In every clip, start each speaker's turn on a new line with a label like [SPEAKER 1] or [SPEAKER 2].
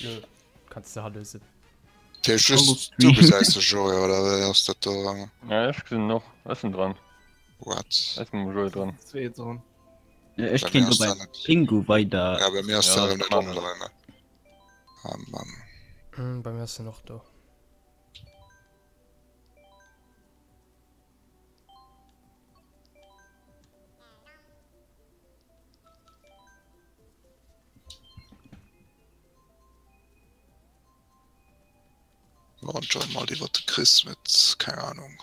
[SPEAKER 1] Lo kanns de Hallo soen.
[SPEAKER 2] Dat heescht just du gesäis de Joé oder wéi ass dat do?
[SPEAKER 3] Ja ech gesinn en och. Ech sinn dran.
[SPEAKER 2] What?
[SPEAKER 3] Ech sinn mam Joé dran.
[SPEAKER 4] Zwee dran.
[SPEAKER 5] Ech kéint op bei Pingu weider.
[SPEAKER 2] Ja bei mir ass dat net online. Ah Mann.
[SPEAKER 1] Bei mir ass en och do.
[SPEAKER 2] An join mal iwwer de Chris met keng Ahnung.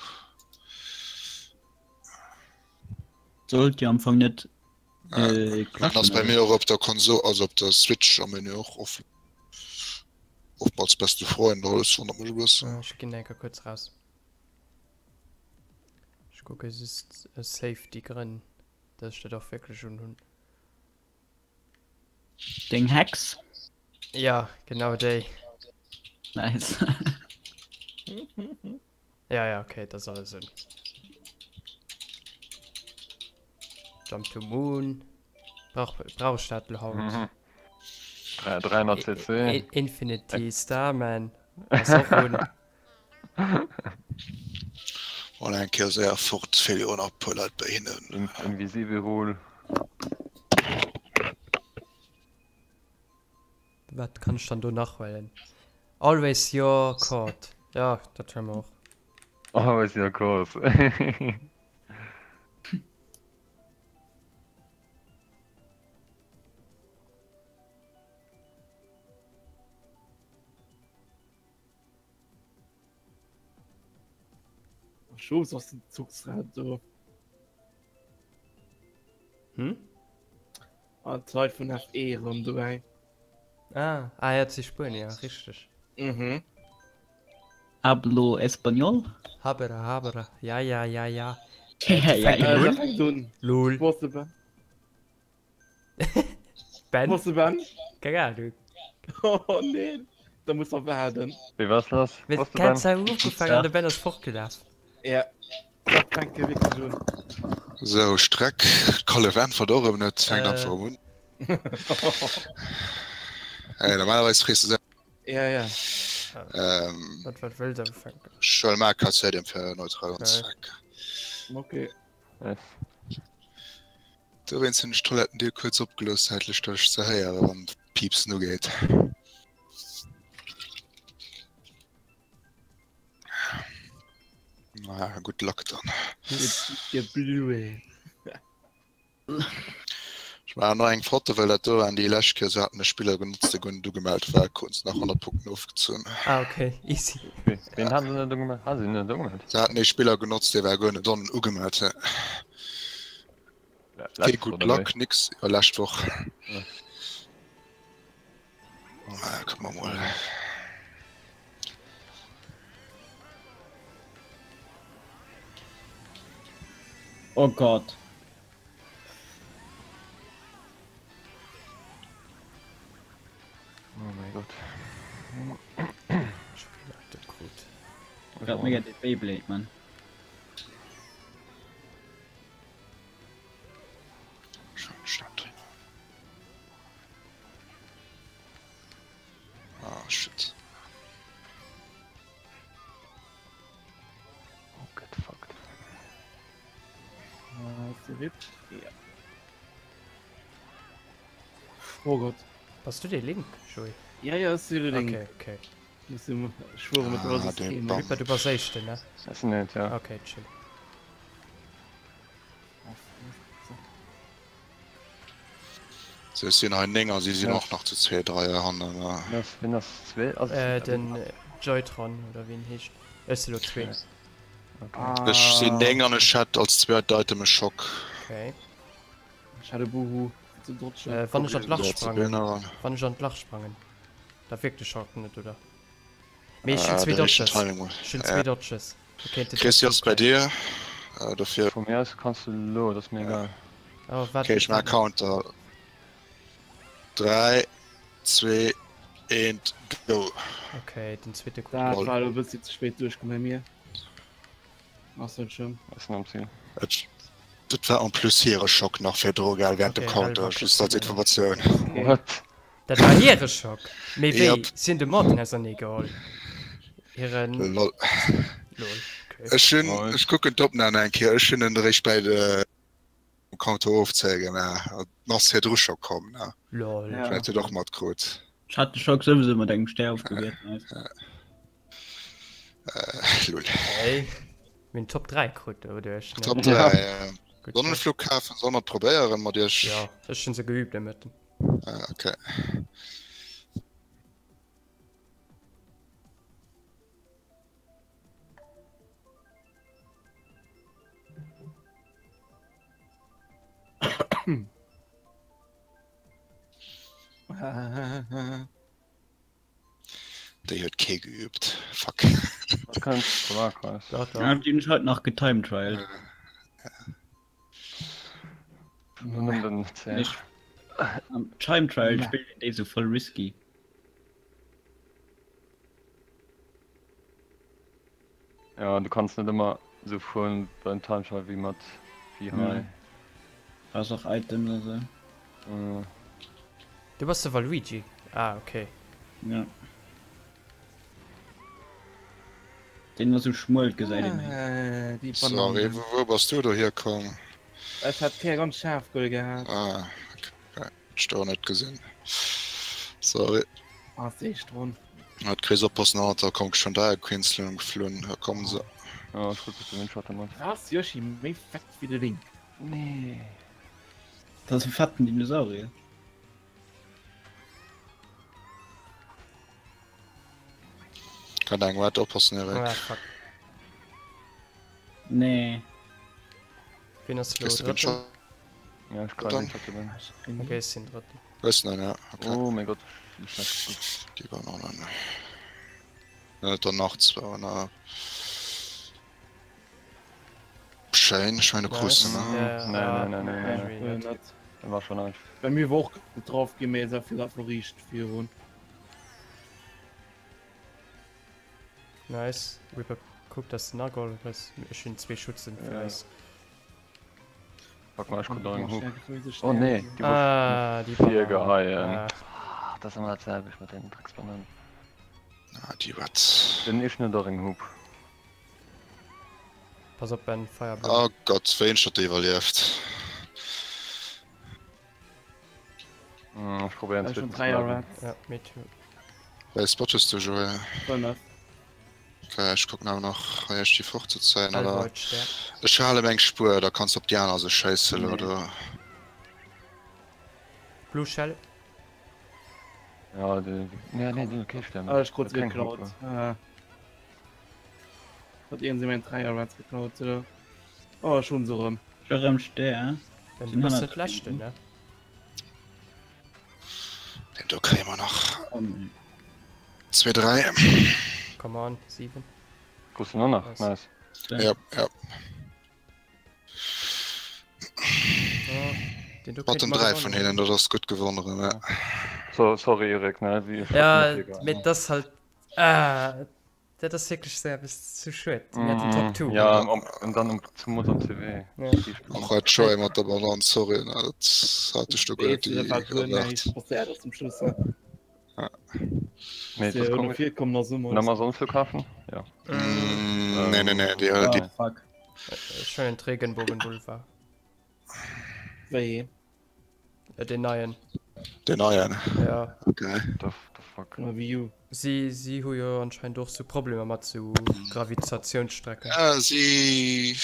[SPEAKER 5] Sollt jo am Fong net äh,
[SPEAKER 2] klappen. Ass bei mir och op der Konsol, also op der Switch am Menü och offen. Oftmals beste Freund, alles wonnert mech e bëssen.
[SPEAKER 1] Ech ginn enker kuerz raus. Ech kucke just aus Safety Grënn, dass ech dat och wierklech un hunn.
[SPEAKER 5] Deng Hex?
[SPEAKER 1] Ja, genau déi.
[SPEAKER 5] Nice.
[SPEAKER 1] Ja, ja, okay, dat ass alles un. Jump to Moon. Brauch, brauch ech dat lo haut?
[SPEAKER 3] Mhm. 300 CC.
[SPEAKER 1] Infinity Starman ass och un.
[SPEAKER 2] Mol eng Kéier séier fort, feele jo och nach e puer Leit bei hinnen.
[SPEAKER 3] Invisible Rule.
[SPEAKER 1] Wat kann ech dann do nach huelen? Always your court. Ja, dat huele mer och.
[SPEAKER 3] Always your court.
[SPEAKER 4] Schoos ass den Zuchsrad do.
[SPEAKER 1] Hm?
[SPEAKER 4] Ah, d'Leit vun FE erëm dobäi.
[SPEAKER 1] Ah, ah ja, zu Spuenier, richteg.
[SPEAKER 4] Mhm.
[SPEAKER 5] Hablo español?
[SPEAKER 1] Habera, habera, ja, ja, ja, ja.
[SPEAKER 5] Ja, ja,
[SPEAKER 4] ja. Äh, fängt un.
[SPEAKER 1] Lol.
[SPEAKER 4] Wo ass de Ben?
[SPEAKER 1] Ben?
[SPEAKER 4] Wo ass de Ben?
[SPEAKER 1] Keng Ahnung.
[SPEAKER 4] Oh nee, da muss er waarden.
[SPEAKER 3] Wéi was lass?
[SPEAKER 1] Mir
[SPEAKER 3] Wo ass de Ben?
[SPEAKER 1] d'Kaz hu ugefaangen an de Ben ass fortgelaf.
[SPEAKER 4] Ja, dat fänkt jo wierklech un.
[SPEAKER 2] Sou, Streck, Kallef äntwert och erëm net, fänkt
[SPEAKER 1] Äh.
[SPEAKER 2] einfach erëm un. Hey, normalerweis frees du selwer.
[SPEAKER 4] Ja, ja.
[SPEAKER 2] Ähm,
[SPEAKER 1] Wat wat wëllt der ufänken?
[SPEAKER 2] ech huele mar Calcedium fir neutral anzefänken.
[SPEAKER 4] Okay.
[SPEAKER 3] Nice.
[SPEAKER 2] Dowéinst hunn ech d'Toilettendier kuerz opgelooss, zäitlech, datt ech se héiere wann de Piipsen ugeet. Naja, good luck dann.
[SPEAKER 4] Geblue.
[SPEAKER 2] Ech maachen nach eng Foto, well dat do waren déi lescht Kéier, se haten e Spiller genotzt, dee guer net ugemellt war, kruten se nach 100 Punkten ofgezunn.
[SPEAKER 1] Ah, okay, easy.
[SPEAKER 3] Ween hat se net ugemellt? Hat se net ugemellt?
[SPEAKER 2] Se haten ee Spiller genotzt, dee war guer net on ugemellt. Kee Good Luck, nix, jo lescht Woch. Ah, kucke mer mol.
[SPEAKER 5] Oh Gott.
[SPEAKER 3] Oh mein Gott.
[SPEAKER 1] Ech hu keen Item krut.
[SPEAKER 5] Grad mega de Beyblade, man.
[SPEAKER 2] Ah, shit.
[SPEAKER 3] Oh, get fucked.
[SPEAKER 4] Ah, ist der RIP? Ja. Oh Gott.
[SPEAKER 1] Bass du dee Link, Joé?
[SPEAKER 4] Ja, ja, ech sinn de Link.
[SPEAKER 1] Okay, okay.
[SPEAKER 4] Muss jo schwuere mat der System.
[SPEAKER 1] Reaper, du bass éischten, ne?
[SPEAKER 3] Ech sinn net, ja.
[SPEAKER 1] Okay, chill.
[SPEAKER 2] Se sinn hei 9 a si sinn och nach zu 2, 3 hannen.
[SPEAKER 3] Wien ass 2?
[SPEAKER 1] Den Joytron oder wéi en heescht. Ech si lo 2.
[SPEAKER 2] Ech sinn 9 an ech hätt als zweet Item e Schock.
[SPEAKER 1] Okay.
[SPEAKER 4] Ech hat e Buhu ze dodgen.
[SPEAKER 1] Wann ech an d'Lach sprangen, wann ech an d'Lach sprangen, da wierkt de Schock net, oder? Mee ech hunn zwee Dodges. Ech hunn zwee Dodges.
[SPEAKER 2] Chris, ass bei dir dofir.
[SPEAKER 3] Vu mir aus kanns du lo, dat ass mir egal.
[SPEAKER 1] Oh, wat?
[SPEAKER 2] Okay, ech maache Counter. 3, 2, 1, go!
[SPEAKER 1] Okay, den zweete
[SPEAKER 4] krut. Dat war elo e bëssi ze spéit duerchkomm bei mir. Ass net schlëmm.
[SPEAKER 3] Ass nom Ziel.
[SPEAKER 2] Dat war en plus hire Schock nach virdru, gell, während dem
[SPEAKER 1] Okay,
[SPEAKER 2] Counter,
[SPEAKER 1] hell
[SPEAKER 2] just als Informatioun.
[SPEAKER 3] What?
[SPEAKER 1] Dat war hire Schock. Mee wéi?
[SPEAKER 2] Yep.
[SPEAKER 1] Si hunn de Martin ausernee geholl. Hiren.
[SPEAKER 2] Lol.
[SPEAKER 1] Lol, okay.
[SPEAKER 2] Ech hunn,
[SPEAKER 3] Lol.
[SPEAKER 2] ech kucken d'Opnam eng Kéier, ech hunn en eréischt bäi de Compteur ofzéie gemaach. An ass virdru scho komm, ne?
[SPEAKER 1] Lol.
[SPEAKER 4] Ja.
[SPEAKER 2] Ech hat et och matkrut.
[SPEAKER 5] Ech hat de Schock souwisou mat engem Stär ofgewiert. Nice.
[SPEAKER 2] Äh, lol.
[SPEAKER 1] Hey. Mir hunn Top 3 krut doduerch, ne?
[SPEAKER 2] Top 3, ja.
[SPEAKER 1] Gutt.
[SPEAKER 2] Sonnenflughafen, soll mer probéieren mat iech?
[SPEAKER 1] Ja, ech hunn se geübt de Mëtten.
[SPEAKER 2] Ah, okay. Déi huet kee geübt. Fuck.
[SPEAKER 3] Dat kann Privatkreis.
[SPEAKER 1] Doch, doch.
[SPEAKER 5] Ja, déi hunn ech haut nach getimetrialt.
[SPEAKER 3] Nëmmen den CR.
[SPEAKER 5] Ech am Time Trial spillt een déi sou voll risky.
[SPEAKER 3] Ja, du kanns net ëmmer sou fueren beim Time Trial wéi mat wéi hei.
[SPEAKER 5] Ja. Brauchs och Items a sou.
[SPEAKER 3] Mm.
[SPEAKER 1] Du bass de Waluigi? Ah, okay.
[SPEAKER 5] Ja. Deen ass sou schmuel, gesäit een méi.
[SPEAKER 4] Äh, déi
[SPEAKER 2] Sorry,
[SPEAKER 4] Bananen.
[SPEAKER 2] wou bass du do hierkomm?
[SPEAKER 4] Ech hat d'Kéier ganz schaarf gëll gehat.
[SPEAKER 2] Ah, okay. Ech do net gesinn. Sorry.
[SPEAKER 4] Ah, déi éischt Ronn.
[SPEAKER 2] Hat kriss oppassen, ah, da komm schon da Queensland geflunn. Da kommen se.
[SPEAKER 3] Ja, ech krut de Windschat mat.
[SPEAKER 4] Ass Yoshi méi fett wéi de Link?
[SPEAKER 3] Nee.
[SPEAKER 5] Dat ass e fetten Dinosaurier.
[SPEAKER 2] Kann eng wat oppassen Erik.
[SPEAKER 1] Ah, fuck.
[SPEAKER 5] Nee.
[SPEAKER 1] Wien ass elo
[SPEAKER 2] Kriss de den
[SPEAKER 1] Drëtten?
[SPEAKER 2] Shot?
[SPEAKER 3] Ja, ech kann
[SPEAKER 2] Dann.
[SPEAKER 3] Windschat gewinnen.
[SPEAKER 1] Okay, ech sinn Drëtten.
[SPEAKER 2] Wëssen en, ja. Okay.
[SPEAKER 3] Oh mein Gott, wie schlecht gut.
[SPEAKER 2] Die Bananen. Ja, dann nach zwei, na. Schéin, ech meine
[SPEAKER 1] Nice.
[SPEAKER 2] Krusten, ne?
[SPEAKER 1] Ja,
[SPEAKER 3] Nee,
[SPEAKER 1] ah,
[SPEAKER 3] nee, nee, nee, nee.
[SPEAKER 1] nee,
[SPEAKER 4] Äh,
[SPEAKER 1] net.
[SPEAKER 4] net.
[SPEAKER 3] Dat war schon einfach.
[SPEAKER 4] Bei mir war och drauf ginn, mee se vill einfach riicht virun.
[SPEAKER 1] Nice. Reaper, kuck dass den ageholl hues. Ech hunn zwee Schutzen fir
[SPEAKER 3] Ja.
[SPEAKER 1] eis.
[SPEAKER 3] Fuck mal, ich krut nach eng Hook.
[SPEAKER 4] Oh
[SPEAKER 3] Oh nee, die war
[SPEAKER 1] Ah, déi
[SPEAKER 3] vier
[SPEAKER 1] Banane.
[SPEAKER 3] geheien.
[SPEAKER 1] Ah.
[SPEAKER 3] Ah, das ist immer dasselbe mit den Drecksbananen.
[SPEAKER 2] Ah, die wat.
[SPEAKER 3] Den ist net och eng Hoop.
[SPEAKER 1] Pass op Ben, Fireball.
[SPEAKER 2] Oh Gott, wéi een Shot iwwerlieft.
[SPEAKER 3] Mm, ech probéieren
[SPEAKER 4] Ech hun
[SPEAKER 3] zweeten ze
[SPEAKER 4] 3
[SPEAKER 3] bleiwen.
[SPEAKER 4] Rats.
[SPEAKER 1] Ja, me too.
[SPEAKER 2] Wéi Spot hues du, Joé?
[SPEAKER 4] 5.
[SPEAKER 2] Okay, ech kucken awer nach hei ech déi fort ze zéien, oder?
[SPEAKER 1] Elvoid Stär.
[SPEAKER 2] Ech hale meng Spuer, da kanns op déi aner sech schéissen,
[SPEAKER 5] Nee.
[SPEAKER 2] oder?
[SPEAKER 1] Blue Shell.
[SPEAKER 3] Ja, de, nee, nee, den kee Stär méi.
[SPEAKER 4] Ah, ech krut se
[SPEAKER 3] Keng
[SPEAKER 4] geklaut.
[SPEAKER 3] Hoop.
[SPEAKER 4] Ah. Hat iergendee mäin 3 Rats geklaut, oder? Oh, ech hun se erëm.
[SPEAKER 5] Ech erëm Stär.
[SPEAKER 1] Ben,
[SPEAKER 5] Sinn
[SPEAKER 1] du bass
[SPEAKER 5] hannert
[SPEAKER 1] dat leschten, ne?
[SPEAKER 2] Den do kréie mer nach.
[SPEAKER 5] Oh nee.
[SPEAKER 2] 2, 3.
[SPEAKER 1] Come on, 7.
[SPEAKER 3] Krus du noch nach?
[SPEAKER 1] Nice.
[SPEAKER 3] Nice.
[SPEAKER 2] Ja, ja.
[SPEAKER 1] Oh, den do
[SPEAKER 2] Mat
[SPEAKER 1] kéint
[SPEAKER 2] den
[SPEAKER 1] mer
[SPEAKER 2] 3 vun
[SPEAKER 1] gewonnen.
[SPEAKER 2] hinnen, dat ass gutt gewonnen erëm, ja.
[SPEAKER 3] So, sorry Erik, ne? Wie, ich
[SPEAKER 1] Ja,
[SPEAKER 3] wollt
[SPEAKER 1] mee das halt. Ah, dat ass wierklech sehr eppes zu schued. Mir haten Top 2.
[SPEAKER 3] Mm, Ja, am, und dann um, zum Mut am CW.
[SPEAKER 1] Ja.
[SPEAKER 2] Och hat Joy mat der Banan, sorry, ne, dat hat ech do guer net
[SPEAKER 4] Dat war guer
[SPEAKER 2] erwaart.
[SPEAKER 4] näischt passéiert ass zum Schluss. ne?
[SPEAKER 3] Nee, das kommt
[SPEAKER 4] Vier kommen nach Summer.
[SPEAKER 3] Den Amazon-Flughafen? Ja.
[SPEAKER 2] Mm, nee, nee, nee, déi,
[SPEAKER 5] Oh,
[SPEAKER 2] déi,
[SPEAKER 5] fuck.
[SPEAKER 1] Schönen Regenbogen Boulevard.
[SPEAKER 4] Wéi?
[SPEAKER 1] Äh, den neien.
[SPEAKER 2] den neien.
[SPEAKER 1] Ja.
[SPEAKER 2] Okay.
[SPEAKER 3] The, the fuck.
[SPEAKER 4] Oder Wii U.
[SPEAKER 1] Si, si hu jo anscheinend och sou Problemer mat sou Gravitatiounsstrecken.
[SPEAKER 2] Ja, si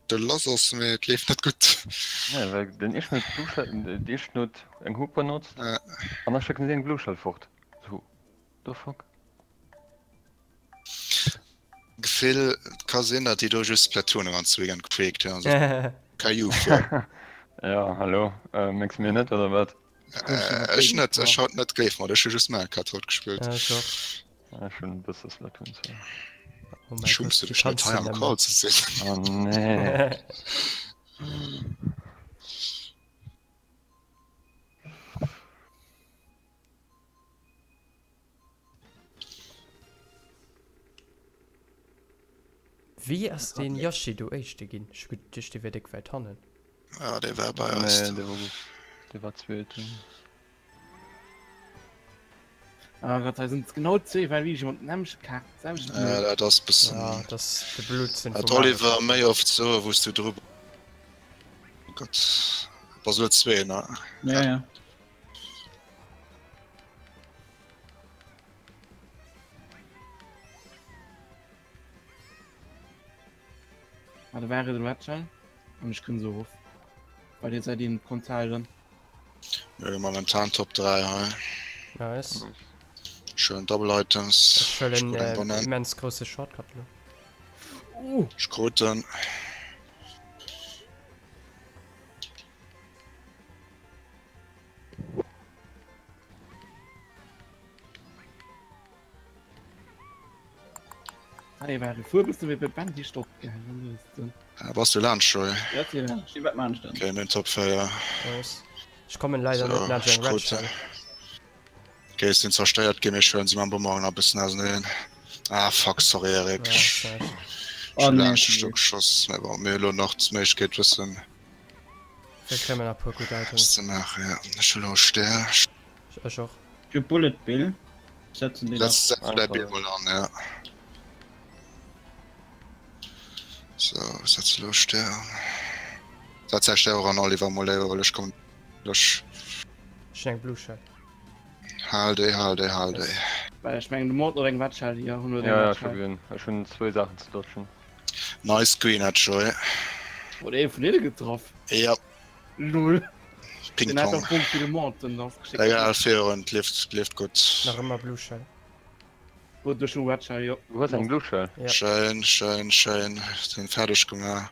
[SPEAKER 2] de lass ass, mee et leeft net gutt.
[SPEAKER 3] Nee, well den éischten huet Blue Shell, den éischten huet eng Hoop benotzt
[SPEAKER 2] Ja.
[SPEAKER 3] an da schécken si eng Blue Shell fort. So, the fuck?
[SPEAKER 2] Gefill, et ka sinn, datt déi do just Splatoon en ganze Weekend gequakt hunn. Also Caillou fir.
[SPEAKER 3] Ja, hallo, äh, mengs mir net oder wat?
[SPEAKER 2] Äh, ech net, ech haut net, gleef mer, ech hu just Mario Kart haut gespillt.
[SPEAKER 1] Ja, ech och.
[SPEAKER 3] Ja, ech hunn e bësse Splatoon zwar.
[SPEAKER 1] Oh mein
[SPEAKER 2] Schumms du
[SPEAKER 1] Gott,
[SPEAKER 2] dech net hei am Call ze sinn?
[SPEAKER 3] Oh nee.
[SPEAKER 1] Wéi ass deen Yoshi do éischte ginn? Ech hu geduecht dee wär déck wäit hannen.
[SPEAKER 2] Ja, dee war bei eis.
[SPEAKER 3] Nee, dee war gutt. Dee war zweeten.
[SPEAKER 4] Ah Gott, hei sinn genau zwee Waluigi mat den nämmlechte Kaart, selwechten
[SPEAKER 2] Ja,
[SPEAKER 4] Numm.
[SPEAKER 2] dat ass bëssen.
[SPEAKER 1] Ja, dat ass de Blödsinn
[SPEAKER 2] Hat
[SPEAKER 1] vu Mario
[SPEAKER 2] Oliver
[SPEAKER 1] Kart.
[SPEAKER 2] méi oft soe wous du dru Oh Gott. Bass elo zwee, ne?
[SPEAKER 5] Ja, ja.
[SPEAKER 4] Ah, da war den Red Shell. An ech kënn se of. Bei dir seid een Frontalen.
[SPEAKER 2] Mir hu momentan Top 3 hei.
[SPEAKER 1] Nice.
[SPEAKER 2] Schön Double Items.
[SPEAKER 1] Ech huelen
[SPEAKER 2] Ech krut eng
[SPEAKER 1] äh,
[SPEAKER 2] Banann.
[SPEAKER 1] immens grousse Shortcut lo.
[SPEAKER 4] Uh,
[SPEAKER 2] Ech krut en.
[SPEAKER 4] Hey, war fuer bist du wéi bei Bendy Stopp gehangen.
[SPEAKER 2] Ah, bass du laanscht, Joé?
[SPEAKER 4] Ja, si laanscht.
[SPEAKER 5] Wat maan ech dann?
[SPEAKER 2] Okay, mir hunn Top 4.
[SPEAKER 1] Nice. Ech kommen leider
[SPEAKER 2] So,
[SPEAKER 1] net laanscht
[SPEAKER 2] ech
[SPEAKER 1] eng Red
[SPEAKER 2] krut
[SPEAKER 1] Shell.
[SPEAKER 2] en. Okay, ech sinn zerstéiert ginn, mee ech huelen se mam Bumerang nach e bëssen auseneen. Ah, fuck, sorry Eric.
[SPEAKER 1] Ja,
[SPEAKER 2] Ech
[SPEAKER 1] ist näischt.
[SPEAKER 5] Oh
[SPEAKER 2] hu
[SPEAKER 5] nee.
[SPEAKER 2] laanscht de Stock geschoss. Mee bon, mir hu lo nach d'Méiglechkeet bëssen
[SPEAKER 1] Wir kréien nach e puer gutt
[SPEAKER 2] eppes
[SPEAKER 1] Items.
[SPEAKER 2] ze maachen. Ja, ech hu lo e Stär.
[SPEAKER 1] Ech och.
[SPEAKER 5] Ech hu Bullet Bill. Setzen deen
[SPEAKER 2] Setz
[SPEAKER 5] ab.
[SPEAKER 2] setz däi Bill mol an, ja. So, setz elo Stär an. Setz däi Stär och an, Oliver, mol léiwer, well ech kommen duerch.
[SPEAKER 1] Ech hunn eng Blue Shell.
[SPEAKER 2] Hal déi, hal déi, hal déi.
[SPEAKER 1] Yes.
[SPEAKER 4] Well ech mengen de Mord huet eng Red Shell hier, hunn huet eng
[SPEAKER 3] Ja, ja,
[SPEAKER 4] Red
[SPEAKER 3] ech hu
[SPEAKER 4] Shell.
[SPEAKER 3] gesinn. Ech hunn zwou Saachen ze dodgen.
[SPEAKER 2] Nice Green hat Joy.
[SPEAKER 4] Huet ee vun hinne getraff?
[SPEAKER 2] Ja.
[SPEAKER 4] Lol.
[SPEAKER 2] Ping
[SPEAKER 4] Den hat
[SPEAKER 2] Pong.
[SPEAKER 4] och Punkt fir de Morton ass geschickt.
[SPEAKER 2] Egal, Feron, leeft, leeft gutt.
[SPEAKER 1] Nach ëmmer Blue Shell.
[SPEAKER 4] Huet duerch den Red Shell, jo.
[SPEAKER 3] Du hues eng Blue Shell?
[SPEAKER 1] Ja.
[SPEAKER 2] Schéin, schéin, schéin. Sinn fäerdeg gemaach.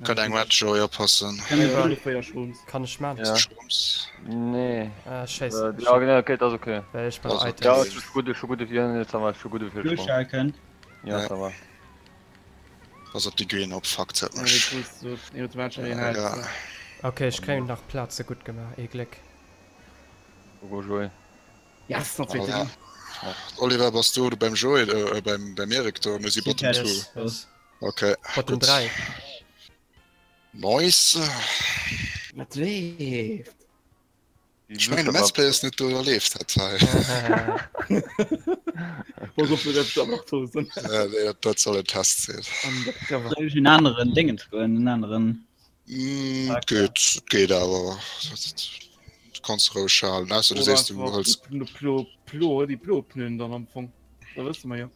[SPEAKER 2] Kënnt eng Red Joy oppassen.
[SPEAKER 5] Kann
[SPEAKER 4] Ech hunn 4 Shrooms.
[SPEAKER 1] Kann ech man?
[SPEAKER 3] Ja.
[SPEAKER 2] Shrooms.
[SPEAKER 3] Nee.
[SPEAKER 1] Ah, Scheiße.
[SPEAKER 3] Äh, ja, genau, okay, dat ass okay.
[SPEAKER 1] Well ech brauch
[SPEAKER 2] Also,
[SPEAKER 1] Items.
[SPEAKER 3] Ja, ech hu gutt, ech hu gudde Viren, jetzt haben wir, ech hu gudde
[SPEAKER 5] Blue
[SPEAKER 3] Virsprong.
[SPEAKER 5] Shell kënnt.
[SPEAKER 3] Ja,
[SPEAKER 2] Ja.
[SPEAKER 3] ça va.
[SPEAKER 2] Pass op déi Green op, fuck, zet
[SPEAKER 4] Ja,
[SPEAKER 2] mech.
[SPEAKER 4] déi krus du. Nee, huet Red Shell een
[SPEAKER 2] Ja.
[SPEAKER 4] Hals.
[SPEAKER 1] Okay, ech kréien nach Plaze gutt gemaach, ee Gléck.
[SPEAKER 3] Go Joé.
[SPEAKER 4] Yes, nach zweete
[SPEAKER 2] Voilà.
[SPEAKER 4] ginn.
[SPEAKER 2] Oliver, bass du beim Joé, äh, beim, beim Erik do? Mir si Bottom
[SPEAKER 5] Yes.
[SPEAKER 2] 2.
[SPEAKER 1] Yes, yes.
[SPEAKER 2] Okay,
[SPEAKER 1] Bottom
[SPEAKER 2] gutt.
[SPEAKER 1] 3.
[SPEAKER 2] Nice.
[SPEAKER 4] Wat leeft?
[SPEAKER 2] Ech mengen, de Mezplay ass net do, da leeft dat hei.
[SPEAKER 4] Pass op, du däerfs awer nach do sinn.
[SPEAKER 2] Ja, nee, dat, dat soll en Test sinn.
[SPEAKER 4] Undercover.
[SPEAKER 5] Soll ech en aneren Dingens goen, en aneren
[SPEAKER 2] Mm,
[SPEAKER 5] Charakter?
[SPEAKER 2] geht, geht awer. Du kanns roueg halen, ausser du
[SPEAKER 4] Oder
[SPEAKER 2] sees, du
[SPEAKER 4] einfach
[SPEAKER 2] hëls.
[SPEAKER 4] déi Plo, Plo, déi blo Pneuen dann am Fong. Da wësse mer jo.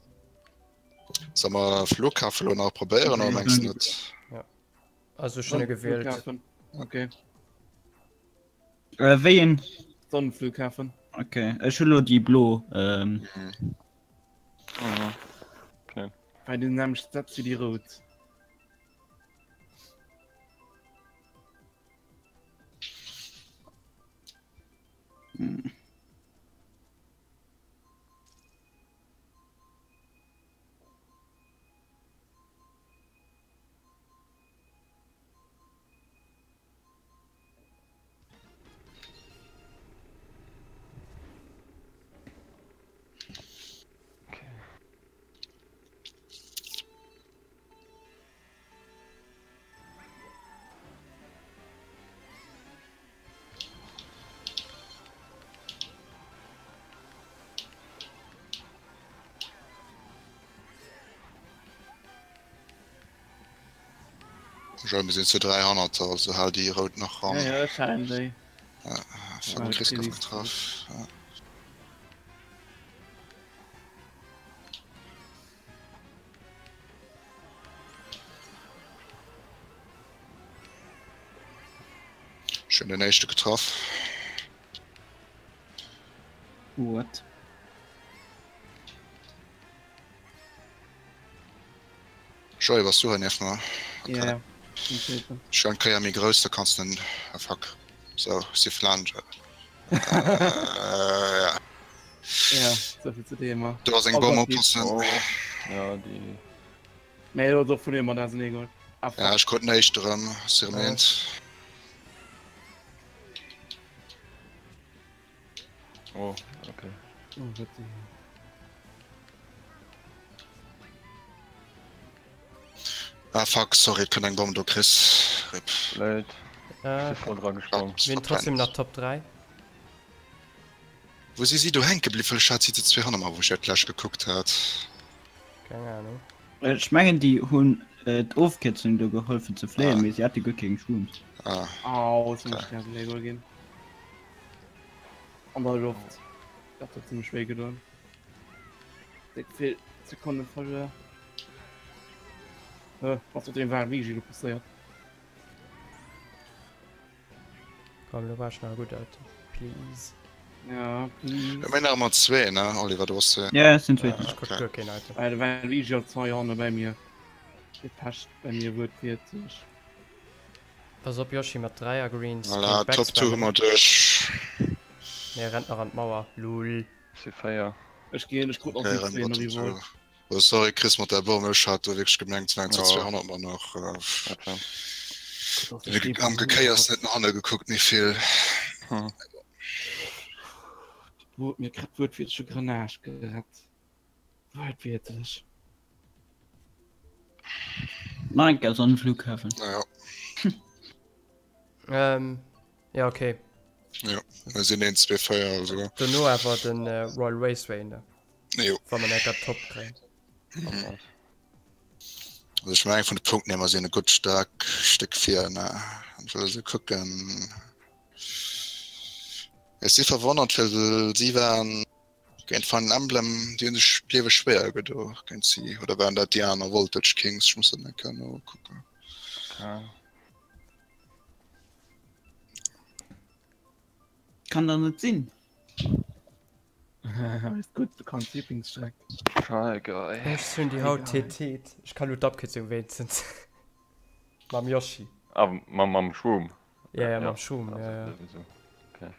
[SPEAKER 2] Soll mer Flughafen elo nach probéieren, oder mengs du net?
[SPEAKER 1] Ja. Also ech hunn e gewielt.
[SPEAKER 4] Flughafen. Okay.
[SPEAKER 5] Äh, wéi een?
[SPEAKER 4] Sonnenflughafen.
[SPEAKER 5] Okay, ech hu lo déi blo. Ähm,
[SPEAKER 2] Mhm.
[SPEAKER 3] Mhm. Okay.
[SPEAKER 4] Bei den nämlich Sets wie die rout.
[SPEAKER 5] hm.
[SPEAKER 2] Joe, mir sinn zu 3 hannert der, also hal déi rout nach ran.
[SPEAKER 4] Ja, ja, ech halen déi.
[SPEAKER 2] Ja, fuck, Chris gouf getraff. Ja. Schön den éischte getraff.
[SPEAKER 5] What?
[SPEAKER 2] Joy, bass du hei nieft mer?
[SPEAKER 4] Okay. Ja, ja.
[SPEAKER 2] Ech hun d'Kéier méi grouss, da kanns den ah fuck. So, si flange. Äh, ja.
[SPEAKER 4] Ja, souvill zu deem.
[SPEAKER 2] Do ass eng Bomm, oppassen.
[SPEAKER 3] Oh, ja, déi.
[SPEAKER 4] Mee do ass och vun him mat ausenee geholl.
[SPEAKER 2] Ah, fuck. Ja, ech krut den éischte erëm, si erëm eent.
[SPEAKER 3] Oh, okay.
[SPEAKER 4] Oh, what the hell.
[SPEAKER 2] Ah fuck, sorry, et kënnt eng Bomm do, Chris. Rip.
[SPEAKER 3] Blöd.
[SPEAKER 1] Äh,
[SPEAKER 3] Voll dra gesprong.
[SPEAKER 1] Mir hunn trotzdem nach Top 3.
[SPEAKER 2] Wou si si do hänke bliwwen? Well ech hat si zu zwee hanner mer, wou ech dat d'lescht gekuckt hat.
[SPEAKER 1] Keng Ahnung.
[SPEAKER 5] Ech mengen déi hunn d'Ofkierzung do geholl fir ze fléien, mee si hate guer keng Shrooms.
[SPEAKER 2] Ah.
[SPEAKER 4] Au, ech hunn mech grad en ginn. An der Loft. Dat huet zimmlech wéi gedoen. Déck vill Sekonne verluer. Hä, was mat deem Waluigi lo passéiert?
[SPEAKER 1] Komm, lo brauch ech nach e gutt Item. Please.
[SPEAKER 4] Ja, please.
[SPEAKER 2] Mir hunn nach ëmmer zwee, ne? Oliver, du bass zwee.
[SPEAKER 5] Ja, es sinn zwee.
[SPEAKER 1] Ech krut guer keen Item.
[SPEAKER 4] Ah, de Waluigi hat zwei Hanne bei mir. Dee pecht bei mir wuertwiertlech.
[SPEAKER 1] Pass op Yoshi mat 3 a Greens
[SPEAKER 2] Voilà,
[SPEAKER 1] kéint
[SPEAKER 2] Top 2 hu
[SPEAKER 1] backspammen.
[SPEAKER 2] mer duerch.
[SPEAKER 1] Nee, rennt nach an d'Mauer. Lul.
[SPEAKER 3] Si 4.
[SPEAKER 4] Ech ginn, ech krut
[SPEAKER 2] Okay,
[SPEAKER 4] och
[SPEAKER 2] rennt
[SPEAKER 4] déi
[SPEAKER 2] mat
[SPEAKER 4] zwee
[SPEAKER 2] dem
[SPEAKER 4] Rival.
[SPEAKER 2] Tour. Oh, sorry Chris mat der Bomm, ech hat do wierklech gemengt, se waren zu
[SPEAKER 3] Ja.
[SPEAKER 2] 200 mer nach.
[SPEAKER 3] Dat war.
[SPEAKER 4] Krut och déi
[SPEAKER 2] Am Gekéiers net no hanne gekuckt, méi vill.
[SPEAKER 3] Hm.
[SPEAKER 4] Huet mir grad wuertwiertlech e Grenage gerett. Wuertwiertlech.
[SPEAKER 5] Nach eng Kéier an den Flughafen.
[SPEAKER 2] Ja.
[SPEAKER 1] Ähm, ja okay.
[SPEAKER 2] Ja, mir sinn 1, 2, 4, also.
[SPEAKER 1] Dono awer den äh, Royal Raceway, ne?
[SPEAKER 2] Jo.
[SPEAKER 1] Wa mer enker Top kréien.
[SPEAKER 2] Mhm. Also ech mengen vun de Punkten hier, mer sinn e gutt staark Stéck vir, ne? An ech wëll esou kucken. Ech si verwonnert, well si waren Géint Final Emblem, déi hunn sech d'Liewe schwéier gedo géint si. Oder waren dat déi aner Voltage Kings? Ech muss dat eng Kéier nokucken.
[SPEAKER 3] Okay.
[SPEAKER 5] Kann da net sinn.
[SPEAKER 4] Ist gut bekannt Lieblingsstreck.
[SPEAKER 3] Try Guy.
[SPEAKER 1] Ech hunn déi haut TT. Ech kann lo d'Abkürzung wéinstens. Mam Yoshi.
[SPEAKER 3] Ah, mam, mam Schwoom.
[SPEAKER 1] Ja, ja, mam Schwoom, ja, ja.
[SPEAKER 3] Okay.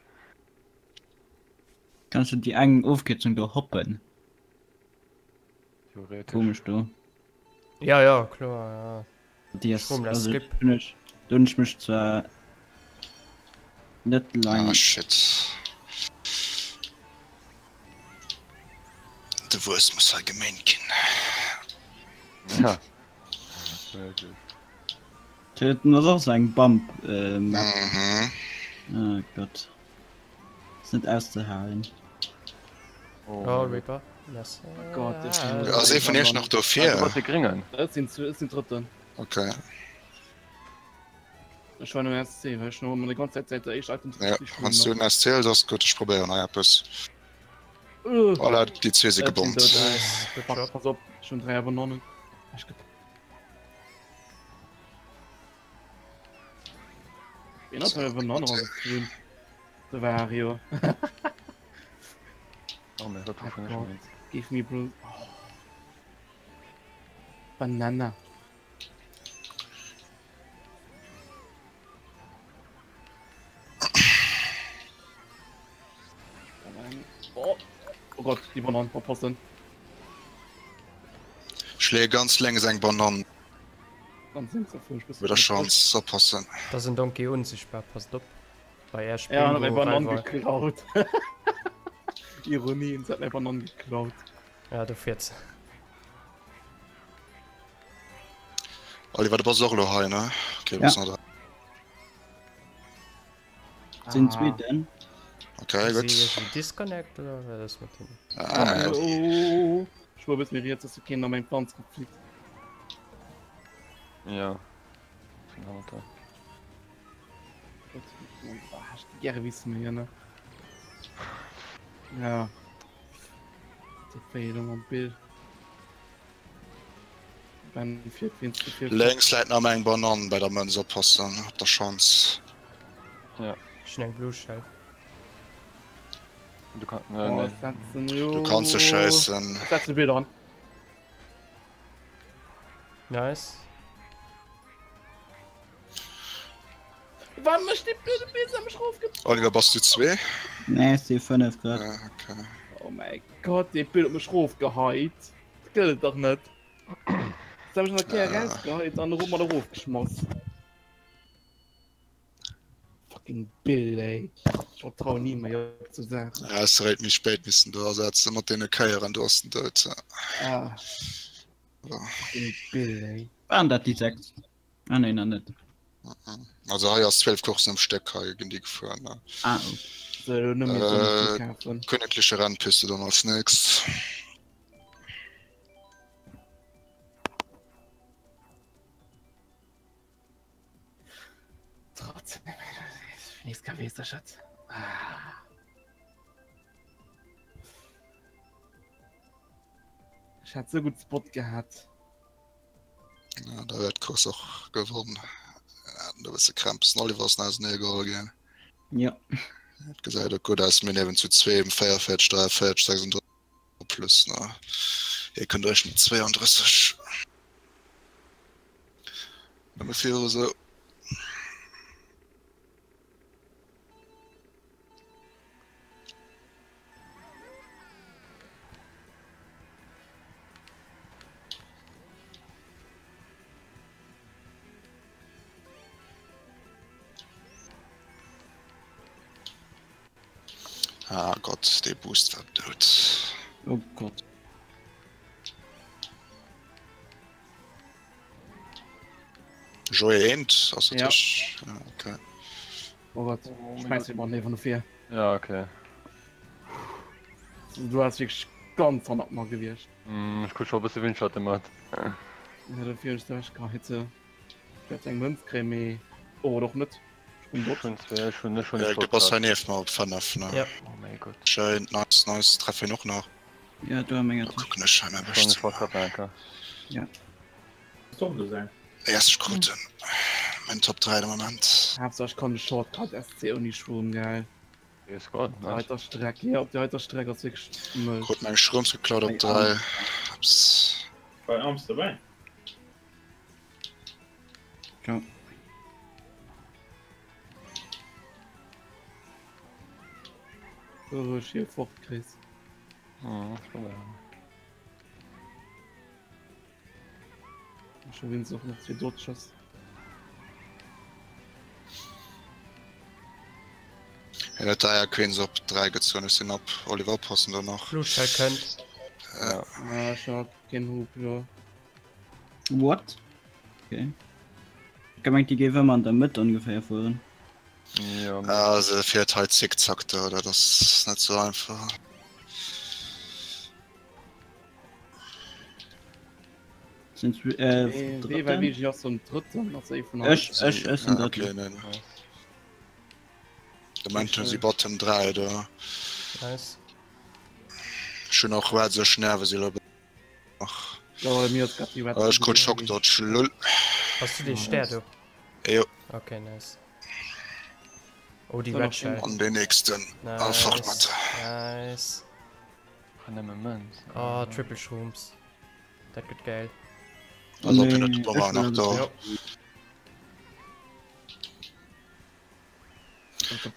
[SPEAKER 5] Kanns du déi eng Ofkierzung do hoppen?
[SPEAKER 3] Theoretisch.
[SPEAKER 5] Komesch do.
[SPEAKER 1] Ja, ja, kloer, ja.
[SPEAKER 5] Déi ass,
[SPEAKER 1] Schwoom,
[SPEAKER 5] also,
[SPEAKER 1] skip.
[SPEAKER 5] hunn ech, do hunn ech mech zwar net lang.
[SPEAKER 2] Ah, shit. De Wues muss hei geméint ginn.
[SPEAKER 3] Ja. Wirklich.
[SPEAKER 5] Dat ass och sou eng Bump Map.
[SPEAKER 2] Mhm.
[SPEAKER 5] Oh Gott. Ass net auszehalen.
[SPEAKER 3] Oh,
[SPEAKER 1] Oh, Reaper. Merci.
[SPEAKER 4] Gott, ech sinn-
[SPEAKER 2] Ass ee vun iech nach
[SPEAKER 3] Ah, du
[SPEAKER 2] dofir?
[SPEAKER 3] bass de Gréngen.
[SPEAKER 4] Ech sinn ech sinn Drëtten.
[SPEAKER 2] Okay.
[SPEAKER 4] Ech war no SC, well ech no ëmmer déi ganz Zäit säit der éischter Item
[SPEAKER 2] Ja, wann s du en SC hëls, ass gutt. Ech probéieren hei eppes.
[SPEAKER 4] Uh,
[SPEAKER 2] Voilà, déi zwee si
[SPEAKER 4] Ech sinn
[SPEAKER 2] gebommt.
[SPEAKER 4] dout.
[SPEAKER 1] Nice. Good
[SPEAKER 4] Fuck,
[SPEAKER 1] job.
[SPEAKER 4] pass op, ech hunn 3 Banannen. Ech geb Wien hat hei Banannen rausgezwungen? De Wario.
[SPEAKER 3] Oh, mir dat vun
[SPEAKER 4] Gott, give me blue. Oh. Banana. Oh. oh Gott, die Bananen verpassen.
[SPEAKER 2] Ech leeë ganz lénks eng Banann.
[SPEAKER 4] Ganz lénks erfuer ech
[SPEAKER 2] Bei der Chance oppassen.
[SPEAKER 1] Da ass en Donkey unsichtbar, passt op. Bei Ash
[SPEAKER 4] Ja, hat meng
[SPEAKER 1] Bingo
[SPEAKER 4] Banann
[SPEAKER 1] Rival.
[SPEAKER 4] geklaut. Ironie, se hat meng Banann geklaut.
[SPEAKER 1] Ja, du fiert se.
[SPEAKER 2] Oliver, du bass och elo hei, ne? Okay, du
[SPEAKER 5] Ja.
[SPEAKER 2] bass nach da.
[SPEAKER 5] Sinn zweeten.
[SPEAKER 2] Okay, gutt.
[SPEAKER 1] Si iergendwéi disconnect oder wat ass mat hinnen?
[SPEAKER 2] Ah,
[SPEAKER 4] Oh, oh, oh. Ech war e bëssen méi riets, dass du keen an meng Planz geflickt.
[SPEAKER 3] Ja. Sinn hannert der.
[SPEAKER 4] Ah, ich gäre wis mir hier, ne? Ja. Der Fehlung am Bild. Ben fiert wéinst de vill.
[SPEAKER 2] Lénks läit nach eng Banann bei der Mënz, oppassen op der Schanz.
[SPEAKER 3] Ja.
[SPEAKER 1] Ech hunn eng Blue Shell.
[SPEAKER 3] Du kann, ne,
[SPEAKER 4] Oh,
[SPEAKER 3] ne.
[SPEAKER 4] setzen, jo.
[SPEAKER 2] Du kanns se schéissen.
[SPEAKER 4] Ech setze Bild an.
[SPEAKER 1] Nice.
[SPEAKER 4] Wann mech dee blöde Bild an mech rofge.
[SPEAKER 2] Oliver, bass du zwee?
[SPEAKER 5] Nee, ech si 5 grad.
[SPEAKER 2] Ja, okay.
[SPEAKER 4] Oh mäi Gott, dee Bild huet mech rofgeheit. Dat gëtt et dach net. Jetzt hab ich noch Kéier rausgeheit an mat erofgeschmass. Fucking Bill, ey. Ich vertraue nie méi op so Saachen.
[SPEAKER 2] Ja, es réit méi spéit missen do asetzen mat deene Kéieren, do ass den dout.
[SPEAKER 4] Ah. Fucking Bill, ey.
[SPEAKER 5] Waren dat déi 6? Ah nee, nach net.
[SPEAKER 2] Also hei ass 12 Coursen am Stéck, hei ginn déi gefuer. Ne?
[SPEAKER 5] Ah, okay.
[SPEAKER 2] Äh, Königliche Rennpiste dann als nächst.
[SPEAKER 4] Trotzdem, nächst KW ist der Schatz. Ah. Ich hat so gut Spot gehabt.
[SPEAKER 2] Ja, da huet d'Course och gewonnen. Haten e bësse Krämpes. Den Oliver ass nach ausenee geholl ginn.
[SPEAKER 5] Ja.
[SPEAKER 2] Et gesäit och gutt aus. Mir liewen zu zweem, 44, 43, 36 plus ne. Hie kënnt eréischt mat 32. Nëmme viru sou. Ah Gott, dee Boost war dout.
[SPEAKER 5] Oh Gott.
[SPEAKER 2] Joé eent ass dat richteg? Ja. Okay.
[SPEAKER 4] Oh Gott, schmeiß mich mal neben dofir.
[SPEAKER 3] Ja, okay.
[SPEAKER 4] Du hast wirklich ganz hannert mer gewiescht.
[SPEAKER 3] Mm, ech krut scho e bësse Windschatten mat.
[SPEAKER 4] Ja, dofir hunn ech dech geheit. Wäert eng Mënz kréien, mee oh, oder och net. Ech bin
[SPEAKER 3] dort. Ech hunn zwee, ech hunn, ech hunn
[SPEAKER 2] Ja, du bass hei nieft mer op 5, ne?
[SPEAKER 1] Ja.
[SPEAKER 3] Oh mäi Gott.
[SPEAKER 2] Schéin, nice, nice. Treff een och nach.
[SPEAKER 5] Ja, do a menger
[SPEAKER 2] Da kucken ech hei mäi
[SPEAKER 3] Ech hunn
[SPEAKER 2] Bescht.
[SPEAKER 3] Shortcut nach eng Kéier.
[SPEAKER 5] Ja.
[SPEAKER 2] Erst kruten mein Top 3 de Moment.
[SPEAKER 4] Haaptsaach ech kann de Shortcut SC ouni Schwung, geil.
[SPEAKER 3] Dee Squad,
[SPEAKER 4] Op der heiter Streck, jo op der heiter Streck ass wierklech mëll.
[SPEAKER 2] Krut meng Shrooms geklaut op 3. Ups.
[SPEAKER 6] Bei Arms dobäi.
[SPEAKER 5] Ciao.
[SPEAKER 4] So, ech hier fort, Chris.
[SPEAKER 3] Mhm, ech probéieren.
[SPEAKER 4] Schon win och nach zwee Dodges.
[SPEAKER 2] Hien huet Dreier Queens op 3 gezunn. Ech sinn op Oliver oppassen do nach.
[SPEAKER 1] Fluchschell kënnt.
[SPEAKER 2] Ja.
[SPEAKER 4] Ah, ech hat keen Hub, jo.
[SPEAKER 5] What? Okay. Ech gemengt déi géif ëmmer an der Mëtt ongeféier fueren.
[SPEAKER 3] Ja,
[SPEAKER 2] Ah, se fiert hei zickzack do, dat ass net sou einfach.
[SPEAKER 5] Sind äh,
[SPEAKER 4] Nee, well wéi ass den drëtten ass ee vun
[SPEAKER 5] Ech, ech, ech sinn
[SPEAKER 2] Ah, okay,
[SPEAKER 5] drëtten.
[SPEAKER 2] nee, nee. De Moment hunn si Bottom 3 do.
[SPEAKER 1] Nice.
[SPEAKER 2] Ech hunn och Red sech nerve si lo nach.
[SPEAKER 4] Ja, mir ass grad déi Red.
[SPEAKER 2] Ah, Ech krut Schock Dodge, lol.
[SPEAKER 1] Bass du dee Stär do?
[SPEAKER 2] Jo.
[SPEAKER 1] Okay, nice. Oh, déi Red Shell.
[SPEAKER 2] An den nächsten. Ah, fort mat.
[SPEAKER 1] Nice.
[SPEAKER 3] Nëmme Mënz.
[SPEAKER 1] Oh, Triple Shrooms. Dat gëtt geil.
[SPEAKER 2] Also, op hien huet de Bomber nach do.
[SPEAKER 1] Jo.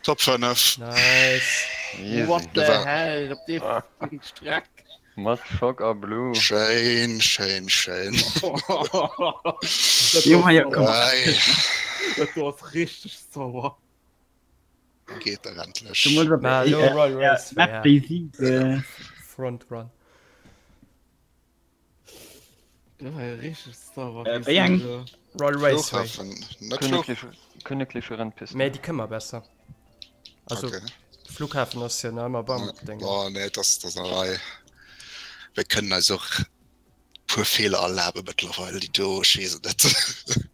[SPEAKER 2] Top 5.
[SPEAKER 1] Nice.
[SPEAKER 3] Easy.
[SPEAKER 4] What the
[SPEAKER 2] War-
[SPEAKER 4] hell, op dee fucking Streck.
[SPEAKER 3] Mat Schock a Blue.
[SPEAKER 2] Schéin, schéin, schéin.
[SPEAKER 4] Dat
[SPEAKER 5] Jo, ma ja, komm.
[SPEAKER 2] Ei,
[SPEAKER 4] Dat do ass richteg sauer.
[SPEAKER 2] geet der endlech.
[SPEAKER 5] Du muss op
[SPEAKER 1] Ma lo
[SPEAKER 5] äh,
[SPEAKER 1] Royal
[SPEAKER 5] äh,
[SPEAKER 1] Race,
[SPEAKER 5] Map
[SPEAKER 1] ja.
[SPEAKER 5] déi si äh,
[SPEAKER 1] Front Run.
[SPEAKER 4] Dat war ja richteg sauer.
[SPEAKER 5] Äh, wéi eng?
[SPEAKER 1] Royal Raceway.
[SPEAKER 2] Flughafen, net Flug.
[SPEAKER 3] Königliche, königliche Rennpiste.
[SPEAKER 1] Mä déi kënne mer besser. Also
[SPEAKER 2] Okay.
[SPEAKER 1] Flughafen ass jo nach ëmmer beim Ding.
[SPEAKER 2] Boah, nee, das, das ass eng Rei. Wir kënnen eis och puer Feeler erlabe mëttlerweil, déi do, ech weess et net.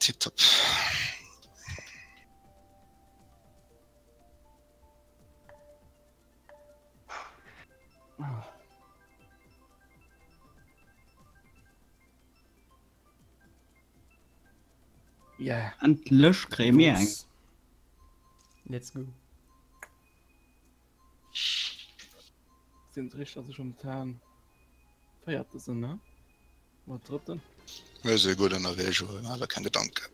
[SPEAKER 2] Tipptopp.
[SPEAKER 4] Yeah.
[SPEAKER 5] Endlech kréie mir eng.
[SPEAKER 1] Let's go.
[SPEAKER 4] Sinn richteg, dass ech momentan Véierte sinn, ne? Oder Drëtten?
[SPEAKER 2] Mir si gutt ënnerwee, Joé, maach der keng Gedanken.